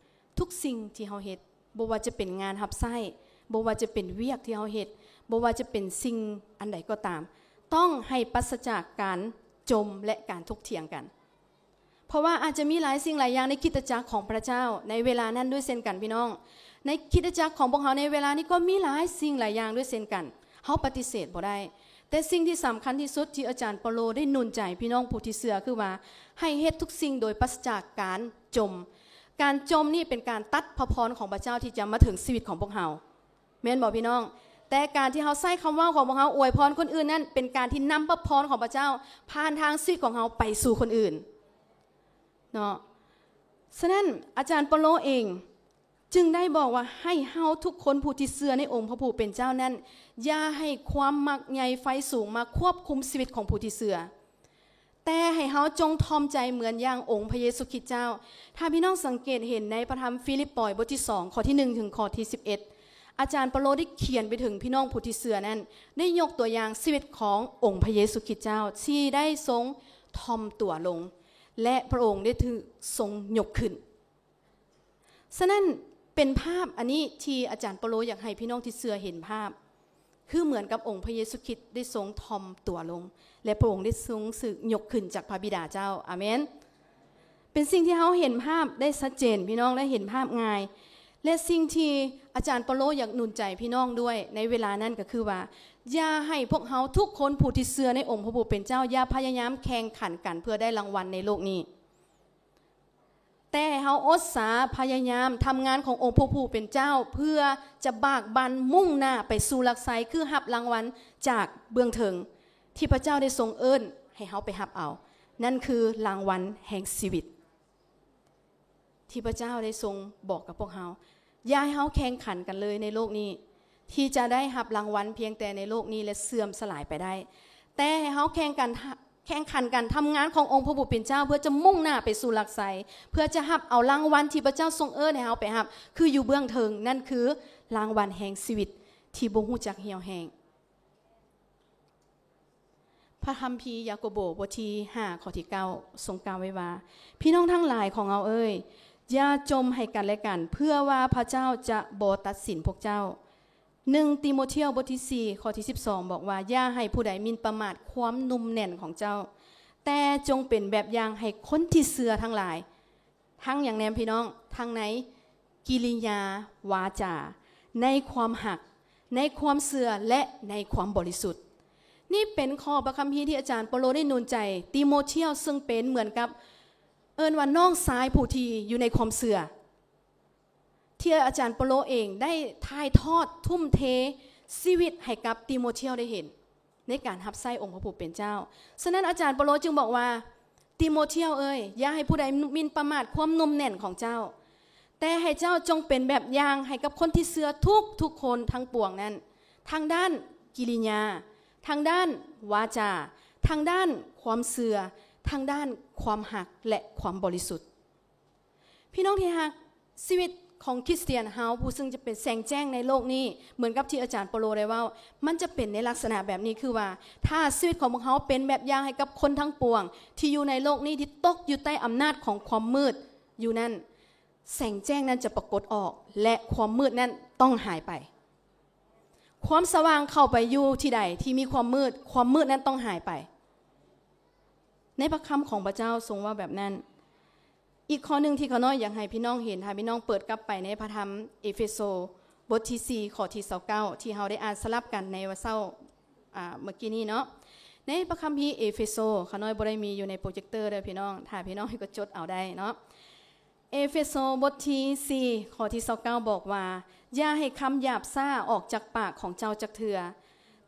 ທຸກສິ່ງທີ່ເຮົາເຮັດ ບໍ່ວ່າຈະເປັນງານຮັບໃຊ້, ບໍ່ວ່າຈະເປັນວຽກທີ່ເຮົາເຮັດ, ບໍ່ວ່າຈະເປັນສິ່ງອັນໃດກໍຕາມ, ຕ້ອງໃຫ້ປາສະຈາກການຈົ່ມ ແລະ ການຖົກຖຽງກັນ. ເພາະວ່າອາດຈະມີຫຼາຍສິ່ງຫຼາຍຢ່າງໃນຄຣິສຕະຈັກຂອງພະເຈົ້າໃນເວລານັ້ນດ້ວຍເຊັ່ນກັນ, ພີ່ນ້ອງ. ໃນຄຣິສຕະຈັກຂອງພວກເຮົາໃນເວລານີ້ກໍມີຫຼາຍສິ່ງຫຼາຍຢ່າງດ້ວຍເຊັ່ນກັນ. ເຮົາປະຕິເສດບໍ່ໄດ້. ແຕ່ສິ່ງທີ່ສຳຄັນທີ່ສຸດທີ່ອາຈານເປາໂລໄດ້ໜູນໃຈພີ່ນ້ອງຜູ້ທີ່ເຊື່ອ ຄືວ່າໃຫ້ເຮັດທຸກສິ່ງໂດຍປາສະຈາກການຈົ່ມ. ການຈົ່ມນີ້ເປັນການຕັດພະພອນຂອງພະເຈົ້າທີ່ຈະມາເຖິງຊີວິດຂອງພວກເຮົາ. ແມ່ນບໍ່ພີ່ນ້ອງ? ແຕ່ການທີ່ເຮົາໃຊ້ຄຳເວົ້າຂອງພວກເຮົາອວຍພອນຄົນອື່ນນັ້ນ ເປັນການທີ່ນຳພະພອນຂອງພະເຈົ້າຜ່ານທາງຊີວິດຂອງເຮົາໄປສູ່ຄົນອື່ນເນາະ. ສະນັ້ນ ອາຈານເປາໂລເອງ ຈຶ່ງໄດ້ບອກວ່າ ໃຫ້ເຮົາທຸກຄົນຜູ້ທີ່ເຊື່ອໃນອົງພະຜູ້ເປັນເຈົ້ານັ້ນ ຢ່າໃຫ້ຄວາມມັກໃຫຍ່ໄຟສູງມາຄວບຄຸມຊີວິດຂອງຜູ້ທີ່ເຊື່ອ, ແຕ່ໃຫ້ເຮົາຈົ່ງຖ່ອມໃຈເໝືອນຢ່າງອົງພະເຢຊູຄຣິດເຈົ້າ. ຖ້າພີ່ນ້ອງສັງເກດເຫັນໃນພະທຳຟີລິບປອຍບົດທີສອງ ຂໍ້ທີໜຶ່ງ ເຖິງຂໍ້ທີສິບເອັດ ອາຈານເປາໂລໄດ້ຂຽນໄປເຖິງພີ່ນ້ອງຜູ້ທີ່ເຊື່ອນັ້ນ ໄດ້ຍົກຕົວຢ່າງຊີວິດຂອງອົງພະເຢຊູຄຣິດເຈົ້າ ທີ່ໄດ້ຊົງຖ່ອມຕົວລົງ ແລະ ພະອົງໄດ້ຖືກຊົງຍົກຂຶ້ນ. ສະນັ້ນ ເປັນພາບອັນນີ້ທີ່ອາຈານເປາໂລຢາກໃຫ້ພີ່ນ້ອງທີ່ເຊື່ອເຫັນພາບ ຄືເໝືອນກັບອົງພະເຢຊູຄຣິດໄດ້ຊົງຖ່ອມຕົວລົງ ແລະ ພະອົງໄດ້ຊົງຖືກຍົກຂຶ້ນຈາກພະບິດາເຈົ້າ. ອາເມນ. ເປັນສິ່ງທີ່ເຮົາເຫັນພາບໄດ້ຊັດເຈນ ພີ່ນ້ອງ ແລະ ເຫັນພາບງ່າຍ. ແລະ ສິ່ງທີ່ອາຈານເປາໂລຢາກໜູນໃຈພີ່ນ້ອງດ້ວຍໃນເວລານັ້ນກໍຄືວ່າ ຢ່າໃຫ້ພວກເຮົາທຸກຄົນຜູ້ທີ່ເຊື່ອໃນອົງພະຜູ້ເປັນເຈົ້າ ຢ່າພະຍາຍາມແຂ່ງຂັນກັນເພື່ອໄດ້ລາງວັນໃນໂລກນີ້. ແຕ່ໃຫ້ເຮົາອົດສາພະຍາຍາມທຳງານຂອງອົງພະຜູ້ເປັນເຈົ້າ ເພື່ອຈະບາກບັ່ນມຸ່ງໜ້າໄປສູ່ຫຼັກໄຊ ຄືຮັບລາງວັນຈາກເບື້ອງເທິງ ທີ່ພະເຈົ້າໄດ້ຊົງເອີ້ນໃຫ້ເຮົາໄປຮັບເອົາ, ນັ້ນຄືລາງວັນແຫ່ງຊີວິດ ທີ່ພະເຈົ້າໄດ້ຊົງບອກກັບພວກເຮົາ. ຢ່າໃຫ້ເຮົາແຂ່ງຂັນກັນເລີຍໃນໂລກນີ້ ທີ່ຈະໄດ້ຮັບລາງວັນພຽງແຕ່ໃນໂລກນີ້ ແລະ ເສື່ອມສະຫຼາຍໄປໄດ້, ແຕ່ໃຫ້ເຮົາແຂ່ງກັນ ແຂ່ງຂັນກັນທຳງານຂອງອົງພະຜູ້ເປັນເຈົ້າ ເພື່ອຈະມຸ່ງໜ້າໄປສູ່ຫຼັກໄຊ ເພື່ອຈະຮັບເອົາລາງວັນທີ່ພະເຈົ້າຊົງເອີ້ນໃຫ້ເຮົາໄປຮັບ ຄືຢູ່ເບື້ອງເທິງ, ນັ້ນຄືລາງວັນແຫ່ງຊີວິດທີ່ບໍ່ຮູ້ຈັກຫ່ຽວແຫ້ງ. ພະຄຳພີຢາໂກໂບ ບົດທີຫ້າ ຂໍ້ທີເກົ້າ ຊົງກ່າວໄວ້ວ່າ, ພີ່ນ້ອງທັງຫຼາຍຂອງເຮົາເອີຍ, ຢ່າຈົ່ມໃຫ້ກັນແລະກັນ, ເພື່ອວ່າພະເຈົ້າຈະບໍ່ຕັດສິນພວກເຈົ້າ. ໜຶ່ງຕີໂມທຽວ ບົດທີສີ່ ຂໍ້ທີສິບສອງ ບອກວ່າ, ຢ່າໃຫ້ຜູ້ໃດໝິ່ນປະໝາດຄວາມໜຸ່ມແໜ້ນຂອງເຈົ້າ, ແຕ່ຈົ່ງເປັນແບບຢ່າງໃຫ້ຄົນທີ່ເຊື່ອທັງຫຼາຍ. ທັງຫຍັງແດ່ພີ່ນ້ອງ? ທັງໃນກິລິຍາວາຈາ, ໃນຄວາມຮັກ, ໃນຄວາມເຊື່ອ ແລະ ໃນຄວາມບໍລິສຸດ. ນີ້ເປັນຂໍ້ພະຄຳພີທີ່ອາຈານເປາໂລໄດ້ໜູນໃຈຕີໂມທຽວ, ເຊິ່ງເປັນເໝືອນກັບ ເອີ້ນວ່ານ້ອງຊາຍຜູ້ທີ່ຢູ່ໃນຄວາມເຊື່ອ ທີ່ອາຈານເປາໂລເອງໄດ້ຖ່າຍທອດ, ທຸ່ມເທຊີວິດໃຫ້ກັບຕີໂມທຽວໄດ້ເຫັນ ໃນການຮັບໃຊ້ອົງພະຜູ້ເປັນເຈົ້າ. ສະນັ້ນ ອາຈານເປາໂລຈຶ່ງບອກວ່າ, ຕີໂມທຽວເອີຍ, ຢ່າໃຫ້ຜູ້ໃດໝິ່ນປະໝາດຄວາມໜຸ່ມແໜ້ນຂອງເຈົ້າ, ແຕ່ໃຫ້ເຈົ້າຈົ່ງເປັນແບບຢ່າງໃຫ້ກັບຄົນທີ່ເຊື່ອທຸກໆຄົນທັງປວງນັ້ນ, ທາງດ້ານກິລິຍາ, ທາງດ້ານວາຈາ, ທາງດ້ານຄວາມເຊື່ອ, ທາງດ້ານຄວາມຮັກ ແລະ ຄວາມບໍລິສຸດ. ພີ່ນ້ອງທີ່ຮັກ, ຊີວິດຂອງຄຣິສຕຽນເຮົາ ຜູ້ຊຶ່ງຈະເປັນແສງແຈ້ງໃນໂລກນີ້, ເໝືອນກັບທີ່ອາຈານເປາໂລໄດ້ເວົ້າ, ມັນຈະເປັນໃນລັກສະນະແບບນີ້, ຄືວ່າ ຖ້າຊີວິດຂອງພວກເຮົາເປັນແບບຢ່າງໃຫ້ກັບຄົນທັງປວງ ທີ່ຢູ່ໃນໂລກນີ້ ທີ່ຕົກຢູ່ໃຕ້ອຳນາດຂອງຄວາມມືດຢູ່ນັ້ນ, ແສງແຈ້ງນັ້ນຈະປາກົດອອກ ແລະ ຄວາມມືດນັ້ນຕ້ອງຫາຍໄປ. ຄວາມສະຫວ່າງເຂົ້າໄປຢູ່ທີ່ໃດທີ່ມີຄວາມມືດ, ຄວາມມືດນັ້ນຕ້ອງຫາຍໄປ. ໃນພະຄຳຂອງພະເຈົ້າຊົງເວົ້າແບບນັ້ນ. ອີກຂໍ້ໜຶ່ງທີ່ຂ້ານ້ອຍຢາກໃຫ້ພີ່ນ້ອງເຫັນ, ຖ້າພີ່ນ້ອງເປີດກັບໄປໃນພະທຳເອເຟໂຊ ບົດທີສີ່ ຂໍ້ທີຊາວເກົ້າ ທີ່ເຮົາໄດ້ອ່ານສະຫຼັບກັນໃນວັນເສົາ ອາ ເມື່ອກີ້ນີ້ເນາະ. ໃນພະຄຳພີເອເຟໂຊ, ຂ້ານ້ອຍບໍ່ໄດ້ມີຢູ່ໃນໂປຣເຈັກເຕີເດີພີ່ນ້ອງ, ຖ້າພີ່ນ້ອງກໍຈົດເອົາໄດ້ເນາະ. ເອເຟໂຊ ບົດທີສີ່ ຂໍ້ທີຊາວເກົ້າ ບອກວ່າ, ຢ່າໃຫ້ຄຳຫຍາບຊ້າອອກຈາກປາກຂອງເຈົ້າຈັກເທື່ອ,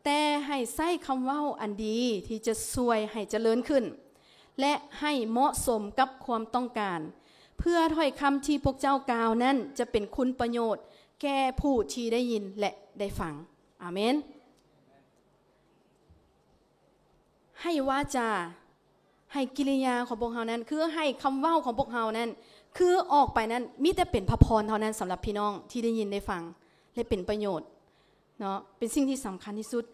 ແຕ່ໃຫ້ໃຊ້ຄຳເວົ້າອັນດີທີ່ຈະຊ່ວຍໃຫ້ຈະເລີນຂຶ້ນ ແລະ ໃຫ້ເໝາະສົມກັບຄວາມຕ້ອງການ, ເພື່ອຖ້ອຍຄຳທີ່ພວກເຈົ້າກ່າວນັ້ນຈະເປັນຄຸນປະໂຫຍດແກ່ຜູ້ທີ່ໄດ້ຍິນ ແລະ ໄດ້ຟັງ. ອາເມນ. ໃຫ້ວາຈາ, ໃຫ້ກິລິຍາຂອງພວກເຮົານັ້ນ, ຄືໃຫ້ຄຳເວົ້າຂອງພວກເຮົານັ້ນ, ຄືອອກໄປນັ້ນ ມີແຕ່ເປັນພະພອນເທົ່ານັ້ນ ສຳລັບພີ່ນ້ອງທີ່ໄດ້ຍິນໄດ້ຟັງ ແລະ ເປັນປະໂຫຍດເນາະ, ເປັນສິ່ງທີ່ສຳຄັນທີ່ສຸດ.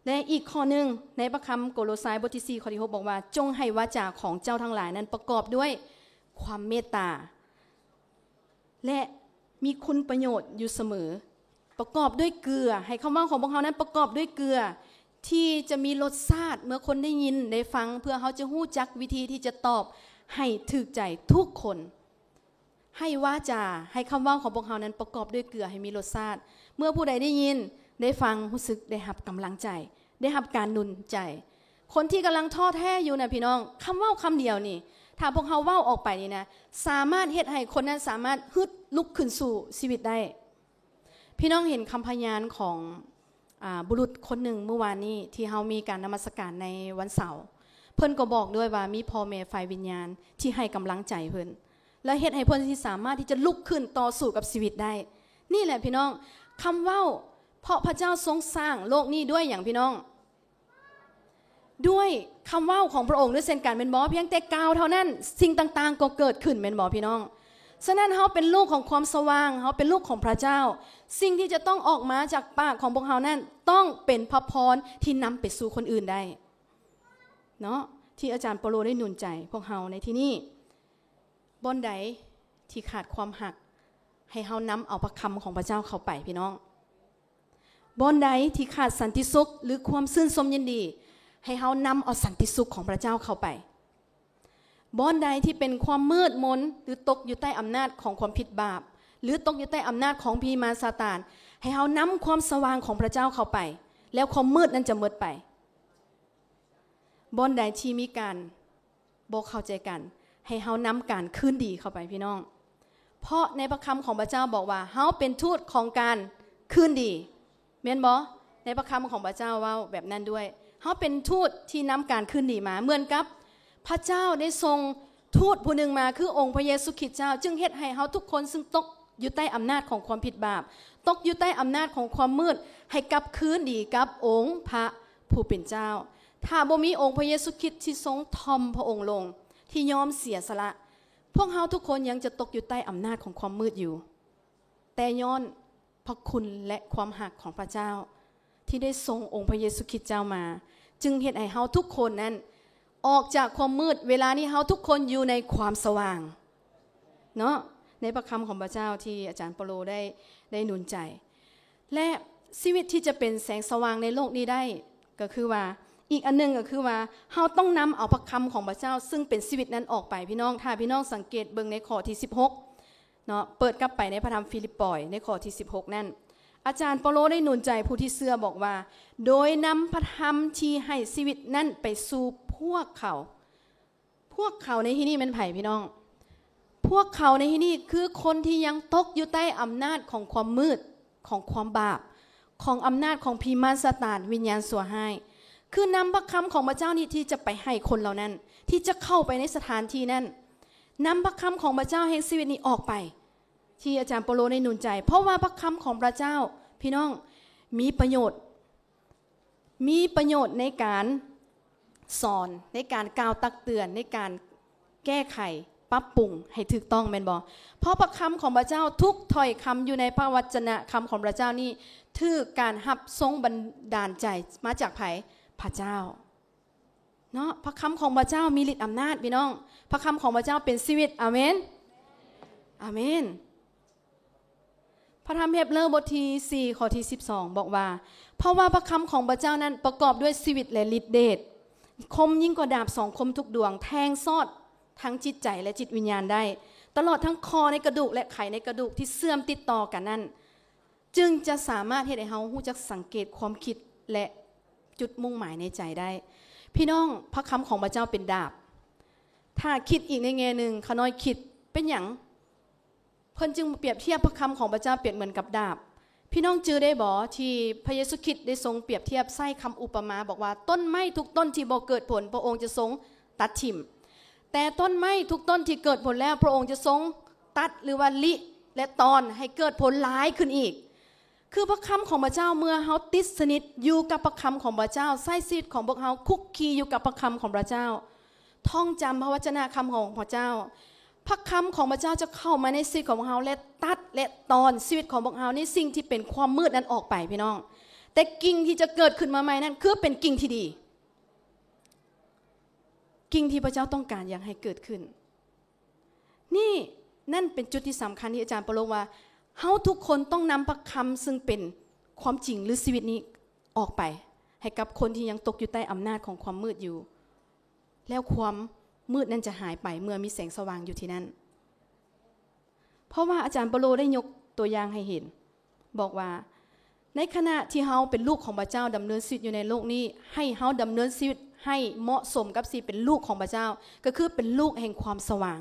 ແລະ ອີກຂໍ້ໜຶ່ງ ໃນພະຄຳໂກໂລຊາຍ ບົດທີສີ່ ຂໍ້ທີຫົກ ບອກວ່າ, ຈົ່ງໃຫ້ວາຈາຂອງເຈົ້າທັງຫຼາຍນັ້ນປະກອບດ້ວຍຄວາມເມດຕາ ແລະ ມີຄຸນປະໂຫຍດຢູ່ສະເໝີ, ປະກອບດ້ວຍເກືອ, ໃຫ້ຄຳເວົ້າຂອງພວກເຮົານັ້ນປະກອບດ້ວຍເກືອ ທີ່ຈະມີລົດຊາດເມື່ອຄົນໄດ້ຍິນໄດ້ຟັງ, ເພື່ອເຮົາຈະຮູ້ຈັກວິທີທີ່ຈະຕອບໃຫ້ຖືກໃຈທຸກຄົນ. ໃຫ້ວາຈາ, ໃຫ້ຄຳເວົ້າຂອງພວກເຮົານັ້ນປະກອບດ້ວຍເກືອ ໃຫ້ມີລົດຊາດ, ເມື່ອຜູ້ໃດໄດ້ຍິນໄດ້ຟັງ ຮູ້ສຶກໄດ້ຮັບກຳລັງໃຈ, ໄດ້ຮັບການໜູນໃຈ. ຄົນທີ່ກຳລັງທໍ້ແທ້ຢູ່ນະພີ່ນ້ອງ, ຄຳເວົ້າຄຳດຽວນີ້ ຖ້າພວກເຮົາເວົ້າອອກໄປນີ້ນະ ສາມາດເຮັດໃຫ້ຄົນນັ້ນສາມາດຮຶດລຸກຂຶ້ນສູ່ຊີວິດໄດ້. ພີ່ນ້ອງເຫັນຄຳພະຍານຂອງ ອາ ບຸລຸດຄົນໜຶ່ງມື້ວານນີ້ທີ່ເຮົາມີການນະມັດສະການໃນວັນເສົາ, ເພິ່ນກໍບອກດ້ວຍວ່າມີພໍ່ແມ່ຝ່າຍວິນຍານທີ່ໃຫ້ກຳລັງໃຈເພິ່ນ ແລະ ເຮັດໃຫ້ເພິ່ນທີ່ສາມາດທີ່ຈະລຸກຂຶ້ນຕໍ່ສູ້ກັບຊີວິດໄດ້. ນີ້ແຫຼະພີ່ນ້ອງ, ຄຳເວົ້າ, ເພາະພະເຈົ້າຊົງສ້າງໂລກນີ້ດ້ວຍຫຍັງພີ່ນ້ອງ? ດ້ວຍຄຳເວົ້າຂອງພະອົງດ້ວຍເຊັ່ນກັນແມ່ນບໍ່? ພຽງແຕ່ກ່າວເທົ່ານັ້ນ ສິ່ງຕ່າງໆກໍເກີດຂຶ້ນແມ່ນບໍ່ພີ່ນ້ອງ? ສະນັ້ນເຮົາເປັນລູກຂອງຄວາມສະຫວ່າງ, ເຮົາເປັນລູກຂອງພະເຈົ້າ, ສິ່ງທີ່ຈະຕ້ອງອອກມາຈາກປາກຂອງພວກເຮົານັ້ນ ຕ້ອງເປັນພະພອນທີ່ນຳໄປສູ່ຄົນອື່ນໄດ້ເນາະ, ທີ່ອາຈານເປາໂລໄດ້ໜູນໃຈພວກເຮົາໃນທີ່ນີ້. ບ່ອນໃດທີ່ຂາດຄວາມຮັກ, ໃຫ້ເຮົານຳເອົາພະຄຳຂອງພະເຈົ້າເຂົ້າໄປ, ພີ່ນ້ອງ. ບ່ອນໃດທີ່ຂາດສັນຕິສຸກ ຫຼື ຄວາມຊື່ນຊົມຍິນດີ, ໃຫ້ເຮົານຳເອົາສັນຕິສຸກຂອງພະເຈົ້າເຂົ້າໄປ. ບ່ອນໃດທີ່ເປັນຄວາມມືດມົນ ຫຼື ຕົກຢູ່ໃຕ້ອຳນາດຂອງຄວາມຜິດບາບ ຫຼື ຕົກຢູ່ໃຕ້ອຳນາດຂອງຜີມານຊາຕານ, ໃຫ້ເຮົານຳຄວາມສະຫວ່າງຂອງພະເຈົ້າເຂົ້າໄປ, ແລ້ວຄວາມມືດນັ້ນຈະໝົດໄປ. ບ່ອນໃດທີ່ມີການ ບໍ່ເຂົ້າໃຈກັນ, ໃຫ້ເຮົານຳການຄືນດີເຂົ້າໄປ, ພີ່ນ້ອງ. ເພາະໃນພະຄຳຂອງພະເຈົ້າບອກວ່າ ເຮົາເປັນທູດຂອງການຄືນດີ, ແມ່ນບໍ່? ໃນພະຄຳຂອງພະເຈົ້າເວົ້າແບບນັ້ນດ້ວຍ. ເຮົາເປັນທູດທີ່ນຳການຄືນດີມາ, ເໝືອນກັບພະເຈົ້າໄດ້ສົ່ງທູດຜູ້ໜຶ່ງມາ, ຄືອົງພະເຢຊູຄຣິດເຈົ້າ, ຈຶ່ງເຮັດໃຫ້ເຮົາທຸກຄົນຊຶ່ງຕົກຢູ່ໃຕ້ອຳນາດຂອງຄວາມຜິດບາບ, ຕົກຢູ່ໃຕ້ອຳນາດຂອງຄວາມມືດ, ໃຫ້ກັບຄືນດີກັບອົງພະຜູ້ເປັນເຈົ້າ. ຖ້າບໍ່ມີອົງພະເຢຊູຄຣິດທີ່ຊົງຖ່ອມພະອົງລົງ, ທີ່ຍອມເສຍສະຫຼະ, ພວກເຮົາທຸກຄົນຍັງຈະຕົກຢູ່ໃຕ້ອຳນາດຂອງຄວາມມືດຢູ່. ແຕ່ຍ້ອນພະຄຸນ ແລະ ຄວາມຮັກຂອງພະເຈົ້າ ທີ່ໄດ້ສົ່ງອົງພະເຢຊູຄຣິດເຈົ້າມາ, ຈຶ່ງເຮັດໃຫ້ເຮົາທຸກຄົນນັ້ນອອກຈາກຄວາມມືດ. ເວລານີ້ເຮົາທຸກຄົນຢູ່ໃນຄວາມສະຫວ່າງເນາະ, ໃນພະຄຳຂອງພະເຈົ້າທີ່ອາຈານເປາໂລໄດ້, ໄດ້ໜູນໃຈ. ແລະ ຊີວິດທີ່ຈະເປັນແສງສະຫວ່າງໃນໂລກນີ້ໄດ້ ກໍຄືວ່າ ອີກອັນໜຶ່ງກໍຄືວ່າ ເຮົາຕ້ອງນຳເອົາພະຄຳຂອງພະເຈົ້າ ຊຶ່ງເປັນຊີວິດນັ້ນອອກໄປ. ພີ່ນ້ອງ, ຖ້າພີ່ນ້ອງສັງເກດເບິ່ງໃນຂໍ້ທີສິບຫົກເນາະ, ເປີດກັບໄປໃນພະທຳຟີລິບປອຍ ໃນຂໍ້ທີສິບຫົກນັ້ນ, ອາຈານເປາໂລໄດ້ໜູນໃຈຜູ້ທີ່ເຊື່ອບອກວ່າ, ໂດຍນຳພະທຳທີ່ໃຫ້ຊີວິດນັ້ນໄປສູ່ພວກເຂົາ. ພວກເຂົາໃນທີ່ນີ້ແມ່ນໃຜ, ພີ່ນ້ອງ? ພວກເຂົາໃນທີ່ນີ້ຄືຄົນທີ່ຍັງຕົກຢູ່ໃຕ້ອຳນາດຂອງຄວາມມືດ, ຂອງຄວາມບາບ, ຂອງອຳນາດຂອງຜີມານຊາຕານ, ວິນຍານຊົ່ວຮ້າຍ. ຄືນຳພະຄຳຂອງພະເຈົ້ານີ້ທີ່ຈະໄປໃຫ້ຄົນເຫຼົ່ານັ້ນ, ທີ່ຈະເຂົ້າໄປໃນສະຖານທີ່ນັ້ນ, ນຳພະຄຳຂອງພະເຈົ້າແຫ່ງຊີວິດນີ້ອອກໄປ, ທີ່ອາຈານເປາໂລໄດ້ໜູນໃຈ. ເພາະວ່າພະຄຳຂອງພະເຈົ້າ, ພີ່ນ້ອງ, ມີປະໂຫຍດ. ມີປະໂຫຍດໃນການ ສອນ ໃນການກ່າວຕັກເຕືອນ ໃນການແກ້ໄຂ ປັບປຸງໃຫ້ຖືກຕ້ອງ ແມ່ນບໍ່? ເພາະພະຄຳຂອງພະເຈົ້າ ທຸກຖ້ອຍຄຳຢູ່ໃນພະວັດຈະນະຄຳຂອງພະເຈົ້ານີ້ ຖືກການຮັບຊົງບັນດານໃຈມາຈາກໃຜ? ພະເຈົ້າເນາະ. ພະຄຳຂອງພະເຈົ້າມີລິດອຳນາດ ພີ່ນ້ອງ. ພະຄຳຂອງພະເຈົ້າເປັນຊີວິດ. ອາເມນ. ອາເມນ. ພະທຳເຮັບເຣີບົດທີສີ່ ຂໍ້ທີສິບສອງ ບອກວ່າ ເພາະວ່າພະຄຳຂອງພະເຈົ້ານັ້ນປະກອບດ້ວຍຊີວິດ ແລະ ລິດເດດ ຄົມຍິ່ງກວ່າດາບສອງຄົມທຸກດວງ ແທງຊອດທັງຈິດໃຈ ແລະ ຈິດວິນຍານໄດ້ ຕະຫຼອດທັງຂໍ້ໃນກະດູກ ແລະ ໄຂໃນກະດູກທີ່ເຊື່ອມຕິດຕໍ່ກັນນັ້ນ ຈຶ່ງຈະສາມາດເຮັດໃຫ້ເຮົາຮູ້ຈັກສັງເກດຄວາມຄິດ ແລະ ຈຸດມຸ່ງໝາຍໃນໃຈໄດ້. ພີ່ນ້ອງ, ພະຄຳຂອງພະເຈົ້າເປັນດາບ. ຖ້າຄິດອີກໃນແງ່ໜຶ່ງ, ຂ້ານ້ອຍຄິດ, ເປັນຫຍັງ ເພິ່ນຈຶ່ງປຽບທຽບພະຄຳຂອງພະເຈົ້າປຽບເໝືອນກັບດາບ? ພີ່ນ້ອງຈື່ໄດ້ບໍ່ ທີ່ພະເຢຊູຄຣິດໄດ້ຊົງປຽບທຽບໃຊ້ຄຳອຸປະມາບອກວ່າ ຕົ້ນໄມ້ທຸກຕົ້ນທີ່ບໍ່ເກີດຜົນ ພະອົງຈະຊົງຕັດຖິ້ມ, ແຕ່ຕົ້ນໄມ້ທຸກຕົ້ນທີ່ເກີດຜົນແລ້ວ ພະອົງຈະຊົງຕັດ ຫຼືວ່າລິ ແລະ ຕອນໃຫ້ເກີດຜົນຫຼາຍຂຶ້ນອີກ. ຄືພະຄຳຂອງພະເຈົ້າ ເມື່ອເຮົາຕິດສະໜິດຢູ່ກັບພະຄຳຂອງພະເຈົ້າ, ໃຊ້ຊີວິດຂອງພວກເຮົາຄຸກຄີຢູ່ກັບພະຄຳຂອງພະເຈົ້າ, ທ່ອງຈຳພະວັດຈະນະຄຳຂອງພະເຈົ້າ, ພະຄຳຂອງພະເຈົ້າຈະເຂົ້າມາໃນຊີວິດຂອງພວກເຮົາ ແລະ ຕັດ ແລະ ຕອນຊີວິດຂອງພວກເຮົາໃນສິ່ງທີ່ເປັນຄວາມມືດນັ້ນອອກໄປ, ພີ່ນ້ອງ. ແຕ່ກິ່ງທີ່ຈະເກີດຂຶ້ນມາໃໝ່ນັ້ນ ຄືເປັນກິ່ງທີ່ດີ, ກິ່ງທີ່ພະເຈົ້າຕ້ອງການຢາກໃຫ້ເກີດຂຶ້ນ. ນີ້, ນັ້ນເປັນຈຸດທີ່ສຳຄັນທີ່ອາຈານເປາໂລວ່າ ເຮົາທຸກຄົນຕ້ອງນຳພະຄຳເຊິ່ງເປັນຄວາມຈິງ ຫຼື ຊີວິດນີ້ອອກໄປ ໃຫ້ກັບຄົນທີ່ຍັງຕົກຢູ່ໃຕ້ອຳນາດຂອງຄວາມມືດຢູ່, ແລ້ວຄວາມມືດນັ້ນຈະຫາຍໄປເມື່ອມີແສງສະຫວ່າງຢູ່ທີ່ນັ້ນ. ເພາະວ່າອາຈານເປາໂລໄດ້ຍົກຕົວຢ່າງໃຫ້ເຫັນ, ບອກວ່າ ໃນຂະນະທີ່ເຮົາເປັນລູກຂອງພະເຈົ້າ ດຳເນີນຊີວິດຢູ່ໃນໂລກນີ້, ໃຫ້ເຮົາດຳເນີນຊີວິດໃຫ້ເໝາະສົມກັບທີ່ເປັນລູກຂອງພະເຈົ້າ, ກໍຄືເປັນລູກແຫ່ງຄວາມສະຫວ່າງ.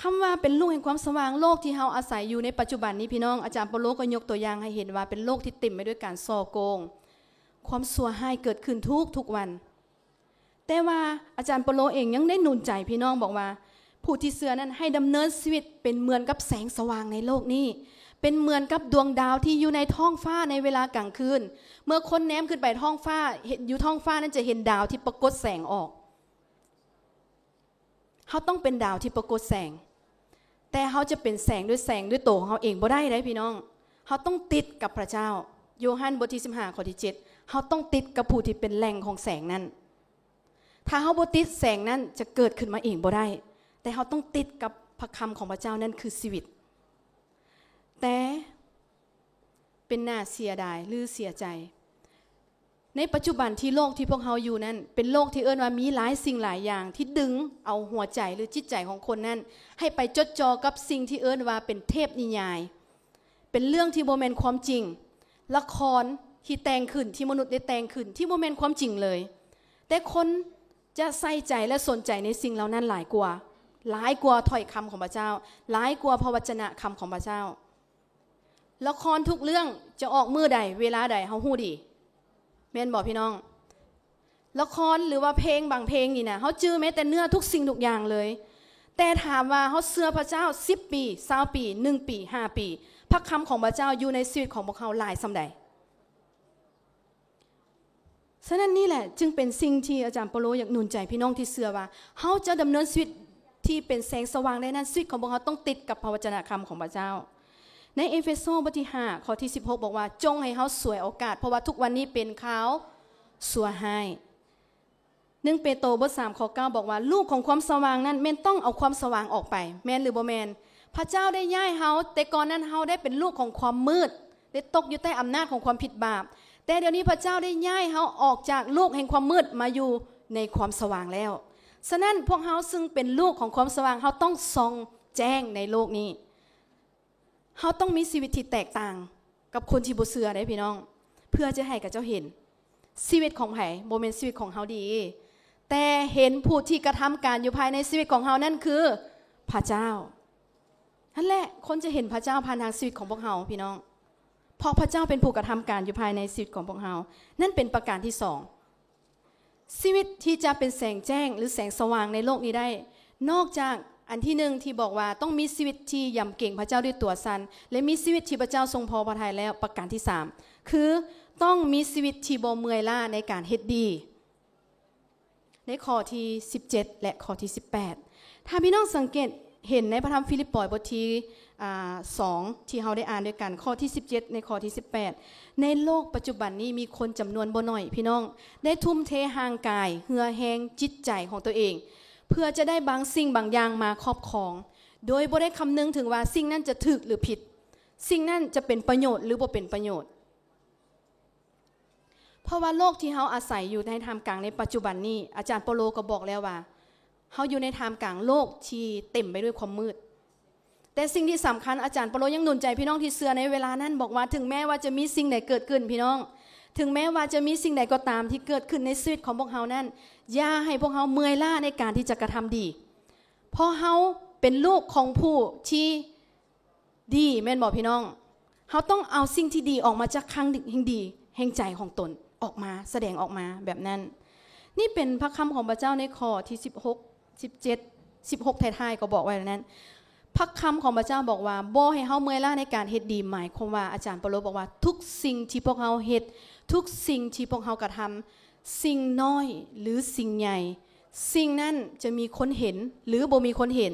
ຄຳວ່າເປັນລູກແຫ່ງຄວາມສະຫວ່າງ, ໂລກທີ່ເຮົາອາໄສຢູ່ໃນປັດຈຸບັນນີ້, ພີ່ນ້ອງ, ອາຈານເປາໂລກໍຍົກຕົວຢ່າງໃຫ້ເຫັນວ່າເປັນໂລກທີ່ເຕັມໄປດ້ວຍການສໍ້ໂກງ, ຄວາມຊົ່ວຮ້າຍເກີດຂຶ້ນທຸກໆວັນ. ແຕ່ວ່າອາຈານເປາໂລເອງຍັງໄດ້ໜູນໃຈພີ່ນ້ອງບອກວ່າ ຜູ້ທີ່ເຊື່ອນັ້ນໃຫ້ດຳເນີນຊີວິດເປັນເໝືອນກັບແສງສະຫວ່າງໃນໂລກນີ້, ເປັນເໝືອນກັບດວງດາວທີ່ຢູ່ໃນທ້ອງຟ້າໃນເວລາກາງຄືນ. ເມື່ອຄົນແນມຂຶ້ນໄປທ້ອງຟ້າ, ເຫັນຢູ່ທ້ອງຟ້ານັ້ນຈະເຫັນດາວທີ່ປາກົດແສງອອກ. ເຮົາຕ້ອງເປັນດາວທີ່ປາກົດແສງ, ແຕ່ເຮົາຈະເປັນແສງດ້ວຍແສງດ້ວຍໂຕຂອງເຮົາເອງບໍ່ໄດ້ເດ້ພີ່ນ້ອງ. ເຮົາຕ້ອງຕິດກັບພະເຈົ້າ. ໂຍຮັນບົດທີສິບຫ້າ ຂໍ້ທີເຈັດ, ເຮົາຕ້ອງຕິດກັບຜູ້ທີ່ເປັນແຫຼ່ງຂອງແສງນັ້ນ. ຖ້າເຮົາບໍ່ຕິດ, ແສງນັ້ນຈະເກີດຂຶ້ນມາເອງບໍ່ໄດ້, ແຕ່ເຮົາຕ້ອງຕິດກັບພະຄຳຂອງພະເຈົ້າ, ນັ້ນຄືຊີວິດ. ແຕ່ເປັນໜ້າເສຍດາຍ ຫຼື ເສຍໃຈ, ໃນປັດຈຸບັນທີ່ໂລກທີ່ພວກເຮົາຢູ່ນັ້ນ ເປັນໂລກທີ່ເອີ້ນວ່າມີຫຼາຍສິ່ງຫຼາຍຢ່າງທີ່ດຶງເອົາຫົວໃຈ ຫຼື ຈິດໃຈຂອງຄົນນັ້ນ ໃຫ້ໄປຈົດຈ່ອກັບສິ່ງທີ່ເອີ້ນວ່າເປັນເທບນິຍາຍ, ເປັນເລື່ອງທີ່ບໍ່ແມ່ນຄວາມຈິງ, ລະຄອນທີ່ແຕ່ງຂຶ້ນ, ທີ່ມະນຸດໄດ້ແຕ່ງຂຶ້ນ, ທີ່ບໍ່ແມ່ນຄວາມຈິງເລີຍ. ແຕ່ຄົນຈະໃສ່ໃຈ ແລະ ສົນໃຈໃນສິ່ງເຫຼົ່ານັ້ນຫຼາຍກວ່າ, ຫຼາຍກວ່າຖ້ອຍຄຳຂອງພະເຈົ້າ, ຫຼາຍກວ່າພະວັດຈະນະຄຳຂອງພະເຈົ້າ. ລະຄອນທຸກເລື່ອງຈະອອກມື້ໃດ, ເວລາໃດ, ເຮົາຮູ້ດີ, ແມ່ນບໍ່ພີ່ນ້ອງ? ລະຄອນ ຫຼືວ່າເພງບາງເພງນີ້ນະ, ເຮົາຈື່ແມ້ແຕ່ເນື້ອທຸກສິ່ງທຸກຢ່າງເລີຍ. ແຕ່ຖາມວ່າເຮົາເຊື່ອພະເຈົ້າສິບປີ, ຊາວປີ, ໜຶ່ງປີ, ຫ້າປີ, ພະຄຳຂອງພະເຈົ້າຢູ່ໃນຊີວິດຂອງພວກເຮົາຫຼາຍສ່ຳໃດ? ສະນັ້ນນີ້ແຫຼະຈຶ່ງເປັນສິ່ງທີ່ອາຈານເປາໂລຢາກໜູນໃຈພີ່ນ້ອງທີ່ເຊື່ອວ່າ ເຮົາຈະດຳເນີນຊີວິດທີ່ເປັນແສງສະຫວ່າງໄດ້ນັ້ນ, ຊີວິດຂອງພວກເຮົາຕ້ອງຕິດກັບພະວັດຈະນະຄຳຂອງພະເຈົ້າ. ໃນເອເຟໂຊບົດທີຫ້າ ຂໍ້ທີສິບຫົກ ບອກວ່າ, ຈົ່ງໃຫ້ເຮົາສວຍໂອກາດ, ເພາະວ່າທຸກວັນນີ້ເປັນຄາວຊົ່ວຮ້າຍ. ໜຶ່ງເປໂຕບົດສາມ ຂໍ້ເກົ້າ ບອກວ່າ, ລູກຂອງຄວາມສະຫວ່າງນັ້ນແມ່ນຕ້ອງເອົາຄວາມສະຫວ່າງອອກໄປ, ແມ່ນຫຼືບໍ່ແມ່ນ? ພະເຈົ້າໄດ້ຍ້າຍເຮົາ, ແຕ່ກ່ອນນັ້ນເຮົາໄດ້ເປັນລູກຂອງຄວາມມືດ, ໄດ້ຕົກຢູ່ໃຕ້ອຳນາດຂອງຄວາມຜິດບາບ. ແຕ່ດຽວນີ້ພະເຈົ້າໄດ້ຍ້າຍເຮົາອອກຈາກລູກແຫ່ງຄວາມມືດມາຢູ່ໃນຄວາມສະຫວ່າງແລ້ວ. ສະນັ້ນ, ພວກເຮົາຊຶ່ງເປັນລູກຂອງຄວາມສະຫວ່າງ, ເຮົາຕ້ອງສ່ອງແຈ້ງໃນໂລກນີ້. ເຮົາຕ້ອງມີຊີວິດທີ່ແຕກຕ່າງກັບຄົນທີ່ບໍ່ເຊື່ອເດ້ພີ່ນ້ອງ, ເພື່ອຈະໃຫ້ເຂົາເຈົ້າເຫັນ. ຊີວິດຂອງໃຜ? ບໍ່ແມ່ນຊີວິດຂອງເຮົາເດ, ແຕ່ເຫັນຜູ້ທີ່ກະທຳການຢູ່ພາຍໃນຊີວິດຂອງເຮົາ, ນັ້ນຄືພະເຈົ້າ. ຫັ້ນແຫຼະ, ຄົນຈະເຫັນພະເຈົ້າຜ່ານທາງຊີວິດຂອງພວກເຮົາ, ພີ່ນ້ອງ, ເພາະພະເຈົ້າເປັນຜູ້ກະທຳການຢູ່ພາຍໃນຊີວິດຂອງພວກເຮົາ. ນັ້ນເປັນປະການທີສອງ. ຊີວິດທີ່ຈະເປັນແສງແຈ້ງ ຫຼື ແສງສະຫວ່າງໃນໂລກນີ້ໄດ້, ນອກຈາກອັນທີໜຶ່ງທີ່ບອກວ່າຕ້ອງມີຊີວິດທີ່ຢຳເກງພະເຈົ້າດ້ວຍຕົວສັນ ແລະ ມີຊີວິດທີ່ພະເຈົ້າຊົງພໍພະໄທແລ້ວ, ປະການທີສາມ ຄືຕ້ອງມີຊີວິດທີ່ບໍ່ເມື່ອຍລ້າໃນການເຮັດດີ. ໃນຂໍ້ທີສິບເຈັດ ແລະ ຂໍ້ທີສິບແປດ ຖ້າພີ່ນ້ອງສັງເກດເຫັນໃນພະທຳຟີລິບປອຍບົດທີ ອາ ສອງ ທີ່ເຮົາໄດ້ອ່ານດ້ວຍກັນ ຂໍ້ທີສິບເຈັດ ໃນຂໍ້ທີສິບແປດ ໃນໂລກປັດຈຸບັນນີ້ມີຄົນຈຳນວນບໍ່ໜ້ອຍ ພີ່ນ້ອງ ໄດ້ທຸ່ມເທຮ່າງກາຍ, ເຫື່ອແຮງ, ຈິດໃຈຂອງຕົວເອງ ເພື່ອຈະໄດ້ບາງສິ່ງບາງຢ່າງມາຄອບຄອງ ໂດຍບໍ່ໄດ້ຄຳນຶງເຖິງວ່າສິ່ງນັ້ນຈະຖືກ ຫຼື ຜິດ, ສິ່ງນັ້ນຈະເປັນປະໂຫຍດ ຫຼື ບໍ່ເປັນປະໂຫຍດ. ເພາະວ່າໂລກທີ່ເຮົາອາໄສຢູ່ໃນທ່າມກາງໃນປັດຈຸບັນນີ້ ອາຈານເປາໂລກໍບອກແລ້ວວ່າ ເຮົາຢູ່ໃນທ່າມກາງໂລກທີ່ເຕັມໄປດ້ວຍຄວາມມືດ. ແຕ່ສິ່ງທີ່ສຳຄັນ ອາຈານເປາໂລຍັງໜູນໃຈພີ່ນ້ອງທີ່ເຊື່ອໃນເວລານັ້ນ ບອກວ່າ ເຖິງແມ້ວ່າຈະມີສິ່ງໃດເກີດຂຶ້ນ ພີ່ນ້ອງ, ເຖິງແມ້ວ່າຈະມີສິ່ງໃດກໍຕາມທີ່ເກີດຂຶ້ນໃນຊີວິດຂອງພວກເຮົານັ້ນ, ຢ່າໃຫ້ພວກເຮົາເມື່ອຍລ້າໃນການທີ່ຈະກະທຳດີ, ເພາະເຮົາເປັນລູກຂອງຜູ້ທີ່ ດີ ແມ່ນບໍ່ພີ່ນ້ອງ? ເຮົາຕ້ອງເອົາສິ່ງທີ່ດີອອກມາຈາກຄັງແຫ່ງດີແຫ່ງໃຈຂອງຕົນອອກມາ, ສະແດງອອກມາແບບນັ້ນ. ນີ້ເປັນພະຄຳຂອງພະເຈົ້າໃນຂໍ້ທີສິບຫົກ ສິບເຈັດ ສິບຫົກ ທ້າຍໆ ກໍບອກໄວ້ແລ້ວນັ້ນ. ພະຄຳຂອງພະເຈົ້າບອກວ່າ ບໍ່ໃຫ້ເຮົາເມື່ອຍລ້າໃນການເຮັດດີ, ໝາຍຄວາມວ່າ ອາຈານເປາໂລບອກວ່າ ທຸກສິ່ງທີ່ພວກເຮົາເຮັດ, ທຸກສິ່ງທີ່ພວກເຮົາກະທຳ, ສິ່ງນ້ອຍ ຫຼື ສິ່ງໃຫຍ່, ສິ່ງນັ້ນຈະມີຄົນເຫັນ ຫຼື ບໍ່ມີຄົນເຫັນ,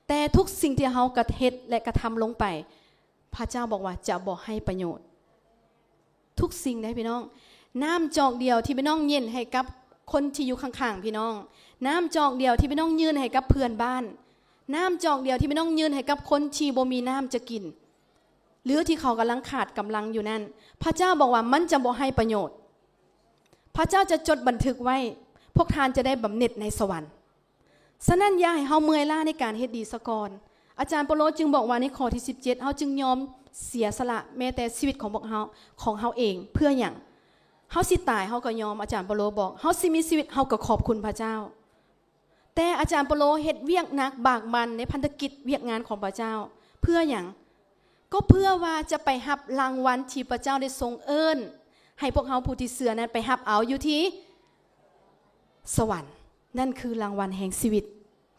ແຕ່ທຸກສິ່ງທີ່ເຮົາກະເຮັດ ແລະ ກະທຳລົງໄປ ພະເຈົ້າບອກວ່າຈະບໍ່ໃຫ້ປະໂຫຍດ. ທຸກສິ່ງເດ້ພີ່ນ້ອງ. ນ້ຳຈອກດຽວທີ່ພີ່ນ້ອງຍື່ນໃຫ້ກັບຄົນທີ່ຢູ່ຂ້າງໆ ພີ່ນ້ອງ, ນ້ຳຈອກດຽວທີ່ພີ່ນ້ອງຍື່ນໃຫ້ກັບເພື່ອນບ້ານ, ນ້ຳຈອກດຽວທີ່ພີ່ນ້ອງຍື່ນໃຫ້ກັບຄົນທີ່ບໍ່ມີນ້ຳຈະກິນ ຫຼື ທີ່ເຂົາກຳລັງຂາດກຳລັງຢູ່ນັ້ນ, ພະເຈົ້າບອກວ່າມັນຈະບໍ່ໃຫ້ປະໂຫຍດ. ພະເຈົ້າຈະຈົດບັນທຶກໄວ້, ພວກທ່ານຈະໄດ້ບຳເໜັດໃນສະຫວັນ. ສະນັ້ນ ຢ່າໃຫ້ເຮົາເມື່ອຍລ້າໃນການເຮັດດີຊະກ່ອນ. ອາຈານເປາໂລຈຶ່ງບອກວ່າໃນຂໍ້ທີສິບເຈັດ ເຮົາຈຶ່ງຍອມເສຍສະຫຼະແມ້ແຕ່ຊີວິດຂອງພວກເຮົາ, ຂອງເຮົາເອງ. ເພື່ອຫຍັງ? ເຮົາຊິຕາຍເຮົາກໍຍອມ, ອາຈານເປາໂລບອກ, ເຮົາຊິມີຊີວິດເຮົາກໍຂອບຄຸນພະເຈົ້າ. ແຕ່ອາຈານເປາໂລເຮັດວຽກໜັກບາກບັ່ນໃນພັນທະກິດວຽກງານຂອງພະເຈົ້າ. ເພື່ອຫຍັງ? ກໍເພື່ອວ່າຈະໄປຮັບລາງວັນທີ່ພະເຈົ້າໄດ້ຊົງເອີ້ນໃຫ້ພວກເຮົາຜູ້ທີ່ເຊື່ອນັ້ນໄປຮັບເອົາຢູ່ທີ່ສະຫວັນ. ນັ້ນຄືລາງວັນແຫ່ງຊີວິດ.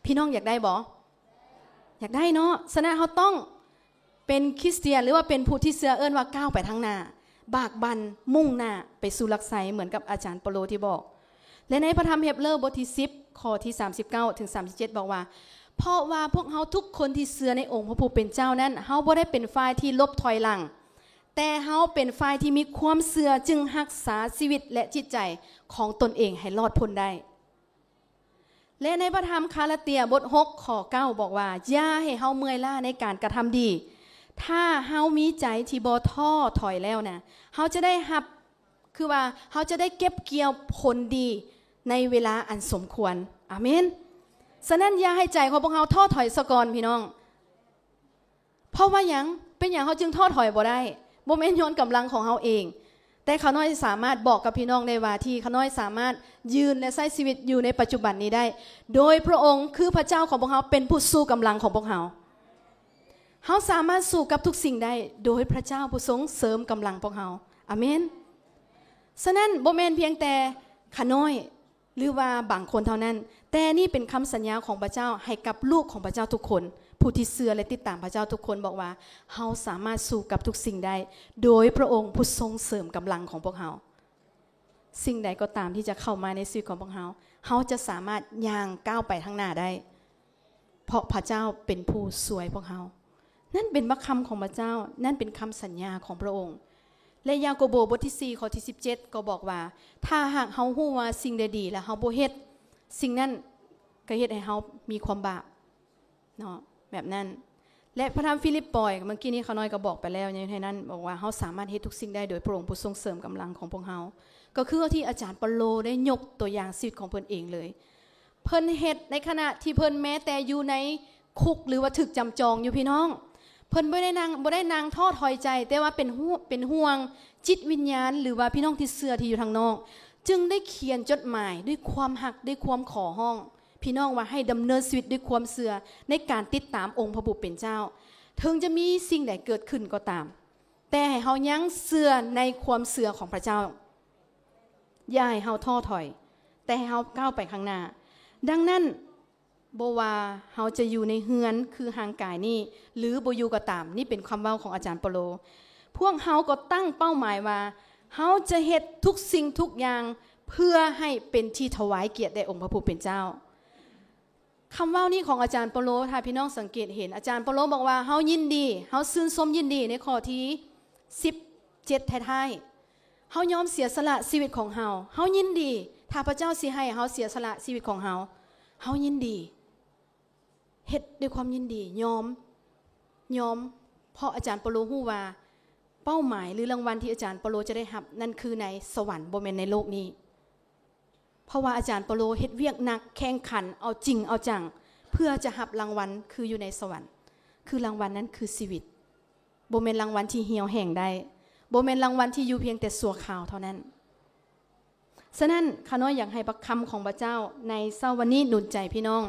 ພີ່ນ້ອງຢາກໄດ້ບໍ່? ຢາກໄດ້ເນາະ. ສະນັ້ນເຮົາຕ້ອງເປັນຄຣິສຕຽນ ຫຼືວ່າເປັນຜູ້ທີ່ເຊື່ອ, ເອີ້ນວ່າກ້າວໄປທາງໜ້າ, ບາກບັ່ນ, ມຸ່ງໜ້າໄປສູ່ຫຼັກໄຊ ເໝືອນກັບອາຈານເປາໂລທີ່ບອກ. ແລະ ໃນພະທຳເຮັບເຣີບົດທີສິບ ຂໍ້ທີສາມສິບເກົ້າເຖິງສາມສິບເຈັດ ບອກວ່າ ເພາະວ່າພວກເຮົາທຸກຄົນທີ່ເຊື່ອໃນອົງພະຜູ້ເປັນເຈົ້ານັ້ນ, ເຮົາບໍ່ໄດ້ເປັນຝ່າຍທີ່ຫຼົບຖອຍຫຼັງ, ແຕ່ເຮົາເປັນຝ່າຍທີ່ມີຄວາມເຊື່ອ ຈຶ່ງຮັກສາຊີວິດ ແລະ ຈິດໃຈຂອງຕົນເອງໃຫ້ລອດພົ້ນໄດ້. ແລະ ໃນພະທຳກາລາເຕຍບົດຫົກ ຂໍ້ເກົ້າ ບອກວ່າ ຢ່າໃຫ້ເຮົາເມື່ອຍລ້າໃນການກະທຳດີ. ຖ້າເຮົາມີໃຈທີ່ບໍ່ທໍ້ຖອຍແລ້ວນະ, ເຮົາຈະໄດ້ຮັບ, ຄືວ່າເຮົາຈະໄດ້ເກັບກ່ຽວຜົນດີໃນເວລາອັນສົມຄວນ. ອາເມນ. ສະນັ້ນ ຢ່າໃຫ້ໃຈຂອງພວກເຮົາທໍ້ຖອຍສາກ່ອນ, ພີ່ນ້ອງ. ເພາະວ່າຫຍັງ? ເປັນຫຍັງເຮົາຈຶ່ງທໍ້ຖອຍບໍ່ໄດ້? ບໍ່ແມ່ນຍ້ອນກຳລັງຂອງເຮົາເອງ, ແຕ່ຂ້ານ້ອຍສາມາດບອກກັບພີ່ນ້ອງໄດ້ວ່າ ທີ່ຂ້ານ້ອຍສາມາດຢືນ ແລະ ໃຊ້ຊີວິດຢູ່ໃນປັດຈຸບັນນີ້ໄດ້ ໂດຍພະອົງຄືພະເຈົ້າຂອງພວກເຮົາເປັນຜູ້ຊູກຳລັງຂອງພວກເຮົາ. ເຮົາສາມາດສູ້ກັບທຸກສິ່ງໄດ້ໂດຍພະເຈົ້າຜູ້ຊົງເສີມກຳລັງພວກເຮົາ. ອາເມນ. ສະນັ້ນ ບໍ່ແມ່ນພຽງແຕ່ຂ້ານ້ອຍ ຫຼືວ່າບາງຄົນເທົ່ານັ້ນ, ແຕ່ນີ້ເປັນຄຳສັນຍາຂອງພະເຈົ້າໃຫ້ກັບລູກຂອງພະເຈົ້າທຸກຄົນ, ຜູ້ທີ່ເຊື່ອ ແລະ ຕິດຕາມພະເຈົ້າທຸກຄົນ, ບອກວ່າເຮົາສາມາດສູ້ກັບທຸກສິ່ງໄດ້ ໂດຍພະອົງຜູ້ຊົງເສີມກຳລັງຂອງພວກເຮົາ. ສິ່ງໃດກໍຕາມທີ່ຈະເຂົ້າມາໃນຊີວິດຂອງພວກເຮົາ, ເຮົາຈະສາມາດຍ່າງກ້າວໄປທາງໜ້າໄດ້ ເພາະພະເຈົ້າເປັນຜູ້ຊ່ວຍພວກເຮົາ. ນັ້ນເປັນພະຄຳຂອງພະເຈົ້າ, ນັ້ນເປັນຄຳສັນຍາຂອງພະອົງ. ແລະ ຢາໂກໂບບົດທີສີ່ ຂໍ້ທີສິບເຈັດ ກໍບອກວ່າ ຖ້າຫາກເຮົາຮູ້ວ່າສິ່ງໃດດີ ແລະ ເຮົາບໍ່ເຮັດ, ສິ່ງນັ້ນກໍເຮັດໃຫ້ເຮົາມີຄວາມບາບເນາະ, ແບບນັ້ນ. ແລະ ພະທຳຟີລິບປອຍ ເມື່ອກີ້ນີ້ຂ້ານ້ອຍກໍບອກໄປແລ້ວໃນນັ້ນ, ບອກວ່າເຮົາສາມາດເຮັດທຸກສິ່ງໄດ້ໂດຍພະອົງຜູ້ຊົງເສີມກຳລັງຂອງພວກເຮົາ. ກໍຄືທີ່ອາຈານເປາໂລໄດ້ຍົກຕົວຢ່າງຊີວິດຂອງເພິ່ນເອງເລີຍ. ເພິ່ນເຮັດໃນຂະນະທີ່ເພິ່ນແມ້ແຕ່ຢູ່ໃນຄຸກ ຫຼືວ່າຖືກຈຳຈອງຢູ່ ພີ່ນ້ອງ. ເພິ່ນບໍ່ໄດ້ນັ່ງ, ບໍ່ໄດ້ນັ່ງທໍ້ຖອຍໃຈ, ແຕ່ວ່າເປັນຫ່ວງ, ເປັນຫ່ວງຈິດວິນຍານ ຫຼືວ່າພີ່ນ້ອງທີ່ເຊື່ອທີ່ຢູ່ທາງນອກ, ຈຶ່ງໄດ້ຂຽນຈົດໝາຍດ້ວຍຄວາມຮັກ, ດ້ວຍຄວາມຂໍຮ້ອງ ພີ່ນ້ອງວ່າໃຫ້ດຳເນີນຊີວິດດ້ວຍຄວາມເຊື່ອໃນການຕິດຕາມອົງພະຜູ້ເປັນເຈົ້າ. ເຖິງຈະມີສິ່ງໃດເກີດຂຶ້ນກໍຕາມ, ແຕ່ໃຫ້ເຮົາຍັງເຊື່ອໃນຄວາມເຊື່ອຂອງພະເຈົ້າ. ຢ່າໃຫ້ເຮົາທໍ້ຖອຍ, ແຕ່ໃຫ້ເຮົາກ້າວໄປຂ້າງໜ້າ. ດັ່ງນັ້ນ, ບໍ່ວ່າເຮົາຈະຢູ່ໃນເຮືອນຄືຮ່າງກາຍນີ້ ຫຼື ບໍ່ຢູ່ກໍຕາມ, ນີ້ເປັນຄຳເວົ້າຂອງອາຈານເປາໂລ. ພວກເຮົາກໍຕັ້ງເປົ້າໝາຍວ່າ ເຮົາຈະເຮັດທຸກສິ່ງທຸກຢ່າງ ເພື່ອໃຫ້ເປັນທີ່ຖວາຍກຽດແດ່ອົງພະຜູ້ເປັນເຈົ້າ. ຄຳເວົ້ານີ້ຂອງອາຈານເປາໂລ ຖ້າພີ່ນ້ອງສັງເກດເຫັນ ອາຈານເປາໂລບອກວ່າ ເຮົາຍິນດີ ເຮົາຊື່ນຊົມຍິນດີ ໃນຂໍ້ທີສິບເຈັດທ້າຍໆ ເຮົາຍອມເສຍສະຫຼະຊີວິດຂອງເຮົາ ເຮົາຍິນດີ ຖ້າພະເຈົ້າຊິໃຫ້ເຮົາເສຍສະຫຼະຊີວິດຂອງເຮົາ ເຮົາຍິນດີ ເຮັດດ້ວຍຄວາມຍິນດີ ຍອມ ຍອມ ເພາະອາຈານເປາໂລຮູ້ວ່າ ເປົ້າໝາຍ ຫຼື ລາງວັນທີ່ອາຈານເປາໂລຈະໄດ້ຮັບ ນັ້ນຄືໃນສະຫວັນ ບໍ່ແມ່ນໃນໂລກນີ້. ເພາະວ່າອາຈານເປາໂລເຮັດວຽກໜັກ ແຂ່ງຂັນ ເອົາຈິງເອົາຈັງ ເພື່ອຈະຮັບລາງວັນຄືຢູ່ໃນສະຫວັນ ຄືລາງວັນນັ້ນຄືຊີວິດ ບໍ່ແມ່ນລາງວັນທີ່ຫ່ຽວແຫ້ງໄດ້ ບໍ່ແມ່ນລາງວັນທີ່ຢູ່ພຽງແຕ່ຊົ່ວຄາວເທົ່ານັ້ນ. ສະນັ້ນ ຂ້ານ້ອຍຢາກໃຫ້ພະຄຳຂອງພະເຈົ້າໃນເຊົ້າວັນນີ້ໜູນໃຈພີ່ນ້ອງ,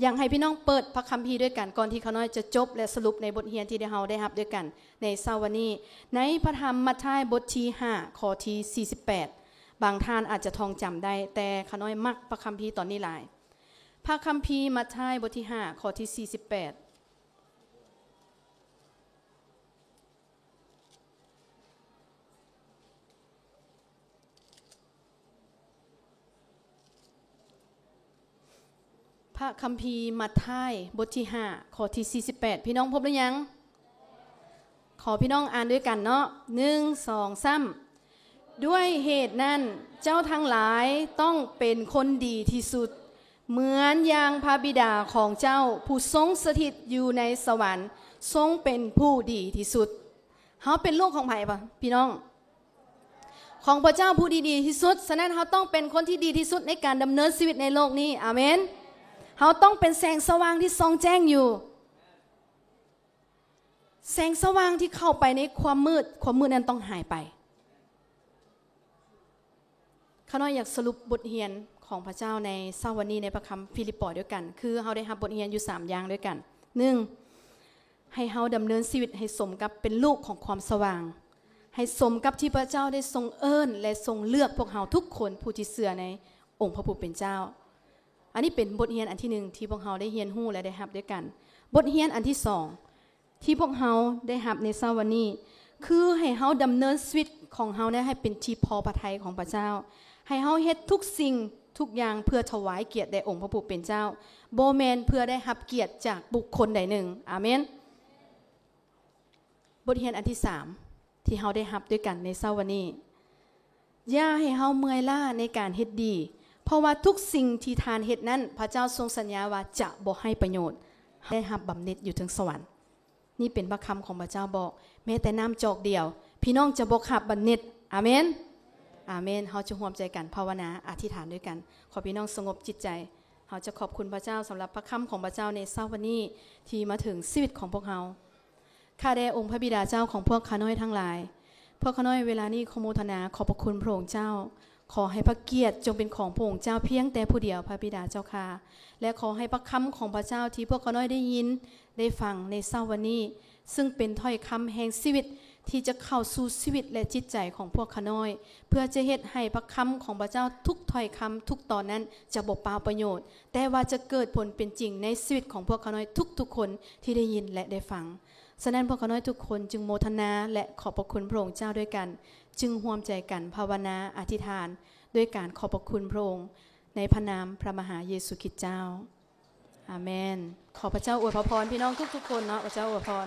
ຢາກໃຫ້ພີ່ນ້ອງເປີດພະຄຳພີດ້ວຍກັນ ກ່ອນທີ່ຂ້ານ້ອຍຈະຈົບ ແລະ ສະຫຼຸບໃນບົດຮຽນທີ່ເຮົາໄດ້ຮັບດ້ວຍກັນໃນເຊົ້າວັນນີ້ ໃນພະທຳມັດທາຍບົດທີຫ້າ ຂໍ້ທີສີ່ສິບແປດ ບາງທ່ານອາດຈະທ່ອງຈຳໄດ້ ແຕ່ຂ້ານ້ອຍມັກພະຄຳພີຕອນນີ້ຫຼາຍ. ພະຄຳພີມັດທາຍບົດທີຫ້າ ຂໍ້ທີສີ່ສິບແປດ. ພະຄຳພີມັດທາຍ ບົດທີຫ້າ ຂໍ້ທີສີ່ສິບແປດ ພີ່ນ້ອງພົບຫຼືຍັງ? ຂໍພີ່ນ້ອງອ່ານດ້ວຍກັນເນາະ ໜຶ່ງ ສອງ ສາມ. ດ້ວຍເຫດນັ້ນ ເຈົ້າທັງຫຼາຍຕ້ອງເປັນຄົນດີທີ່ສຸດ ເໝືອນຢ່າງພະບິດາຂອງເຈົ້າ ຜູ້ຊົງສະຖິດຢູ່ໃນສະຫວັນ ຊົງເປັນຜູ້ດີທີ່ສຸດ. ເຮົາເປັນລູກຂອງໃຜປະ ພີ່ນ້ອງ? ຂອງພະເຈົ້າຜູ້ທີ່ດີທີ່ສຸດ. ສະນັ້ນ ເຮົາຕ້ອງເປັນຄົນທີ່ດີທີ່ສຸດໃນການດຳເນີນຊີວິດໃນໂລກນີ້. ອາເມນ. ເຮົາຕ້ອງເປັນແສງສະຫວ່າງທີ່ສ່ອງແຈ້ງຢູ່ ແສງສະຫວ່າງທີ່ເຂົ້າໄປໃນຄວາມມືດ, ຄວາມມືດນັ້ນຕ້ອງຫາຍໄປ. ຂ້ານ້ອຍຢາກສະຫຼຸບບົດຮຽນຂອງພະເຈົ້າໃນເຊົ້າວັນນີ້ໃນພະຄຳຟີລິບປອຍດ້ວຍກັນ, ຄືເຮົາໄດ້ຮັບບົດຮຽນຢູ່ສາມຢ່າງດ້ວຍກັນ. ໜຶ່ງ, ໃຫ້ເຮົາດຳເນີນຊີວິດໃຫ້ສົມກັບເປັນລູກຂອງຄວາມສະຫວ່າງ, ໃຫ້ສົມກັບທີ່ພະເຈົ້າໄດ້ຊົງເອີ້ນ ແລະ ຊົງເລືອກພວກເຮົາທຸກຄົນຜູ້ທີ່ເຊື່ອໃນອົງພະຜູ້ເປັນເຈົ້າ. ອັນນີ້ເປັນບົດຮຽນອັນທີໜຶ່ງທີ່ພວກເຮົາໄດ້ຮຽນຮູ້ ແລະ ໄດ້ຮັບດ້ວຍກັນ. ບົດຮຽນອັນທີສອງ ທີ່ພວກເຮົາໄດ້ຮັບໃນເຊົ້າວັນນີ້ ຄືໃຫ້ເຮົາດຳເນີນຊີວິດຂອງເຮົາໃຫ້ເປັນທີ່ພໍພະໄທຂອງພະເຈົ້າ, ໃຫ້ເຮົາເຮັດທຸກສິ່ງທຸກຢ່າງເພື່ອຖວາຍກຽດແດ່ອົງພະຜູ້ເປັນເຈົ້າ, ບໍ່ແມ່ນເພື່ອໄດ້ຮັບກຽດຈາກບຸກຄົນໃດໜຶ່ງ. ອາເມນ. ບົດຮຽນອັນທີສາມ ທີ່ເຮົາໄດ້ຮັບດ້ວຍກັນໃນເຊົ້າວັນນີ້, ຢ່າໃຫ້ເຮົາເມື່ອຍລ້າໃນການເຮັດດີ, ເພາະວ່າທຸກສິ່ງທີ່ທ່ານເຮັດນັ້ນ ພະເຈົ້າຊົງສັນຍາວ່າຈະບໍ່ໃຫ້ປະໂຫຍດ, ໄດ້ຮັບບຳເໜັດຢູ່ເທິງສະຫວັນ. ນີ້ເປັນພະຄຳຂອງພະເຈົ້າບອກ, ແມ້ແຕ່ນ້ຳຈອກດຽວ ພີ່ນ້ອງຈະບໍ່ຂາດບຳເໜັດ. ອາເມນ. ອາເມນ. ເຮົາຈະຮ່ວມໃຈກັນພາວະນາອະທິຖານດ້ວຍກັນ. ຂໍພີ່ນ້ອງສະຫງົບຈິດໃຈ. ເຮົາຈະຂອບຄຸນພະເຈົ້າສຳລັບພະຄຳຂອງພະເຈົ້າໃນເຊົ້າວັນນີ້ ທີ່ມາເຖິງຊີວິດຂອງພວກເຮົາ. ຂ້າແດ່ອົງພະບິດາເຈົ້າຂອງພວກຂ້ານ້ອຍທັງຫຼາຍ, ພວກຂ້ານ້ອຍເວລານີ້ຂໍໂມທະນາຂອບພະຄຸນພະອົງເຈົ້າ. ຂໍໃຫ້ພະກຽດຈົ່ງເປັນຂອງພະອົງເຈົ້າພຽງແຕ່ຜູ້ດຽວ, ພະບິດາເຈົ້າຂ້າ, ແລະ ຂໍໃຫ້ພະຄຳຂອງພະເຈົ້າທີ່ພວກຂ້ານ້ອຍໄດ້ຍິນໄດ້ຟັງໃນເຊົ້າວັນນີ້, ຊຶ່ງເປັນຖ້ອຍຄຳແຫ່ງຊີວິດທີ່ຈະເຂົ້າສູ່ຊີວິດ ແລະ ຈິດໃຈຂອງພວກຂ້ານ້ອຍ, ເພື່ອຈະເຮັດໃຫ້ພະຄຳຂອງພະເຈົ້າທຸກຖ້ອຍຄຳທຸກຕອນນັ້ນຈະບໍ່ເປົ່າປະໂຫຍດ, ແຕ່ວ່າຈະເກີດຜົນເປັນຈິງໃນຊີວິດຂອງພວກຂ້ານ້ອຍທຸກໆຄົນທີ່ໄດ້ຍິນ ແລະ ໄດ້ຟັງ. ສະນັ້ນ ພວກຂ້ານ້ອຍທຸກຄົນຈຶ່ງໂມທະນາ ແລະ ຂອບພະຄຸນພະອົງເຈົ້າດ້ວຍກັນ, ຈຶ່ງຮ່ວມໃຈກັນພາວະນາອະທິຖານດ້ວຍການຂອບພະຄຸນພະອົງ ໃນພະນາມພະມະຫາເຢຊູຄຣິດເຈົ້າ. ອາເມນ. ຂໍພະເຈົ້າອວຍພະພອນພີ່ນ້ອງທຸກໆຄົນເນາະ, ພະເຈົ້າອວຍພອນ.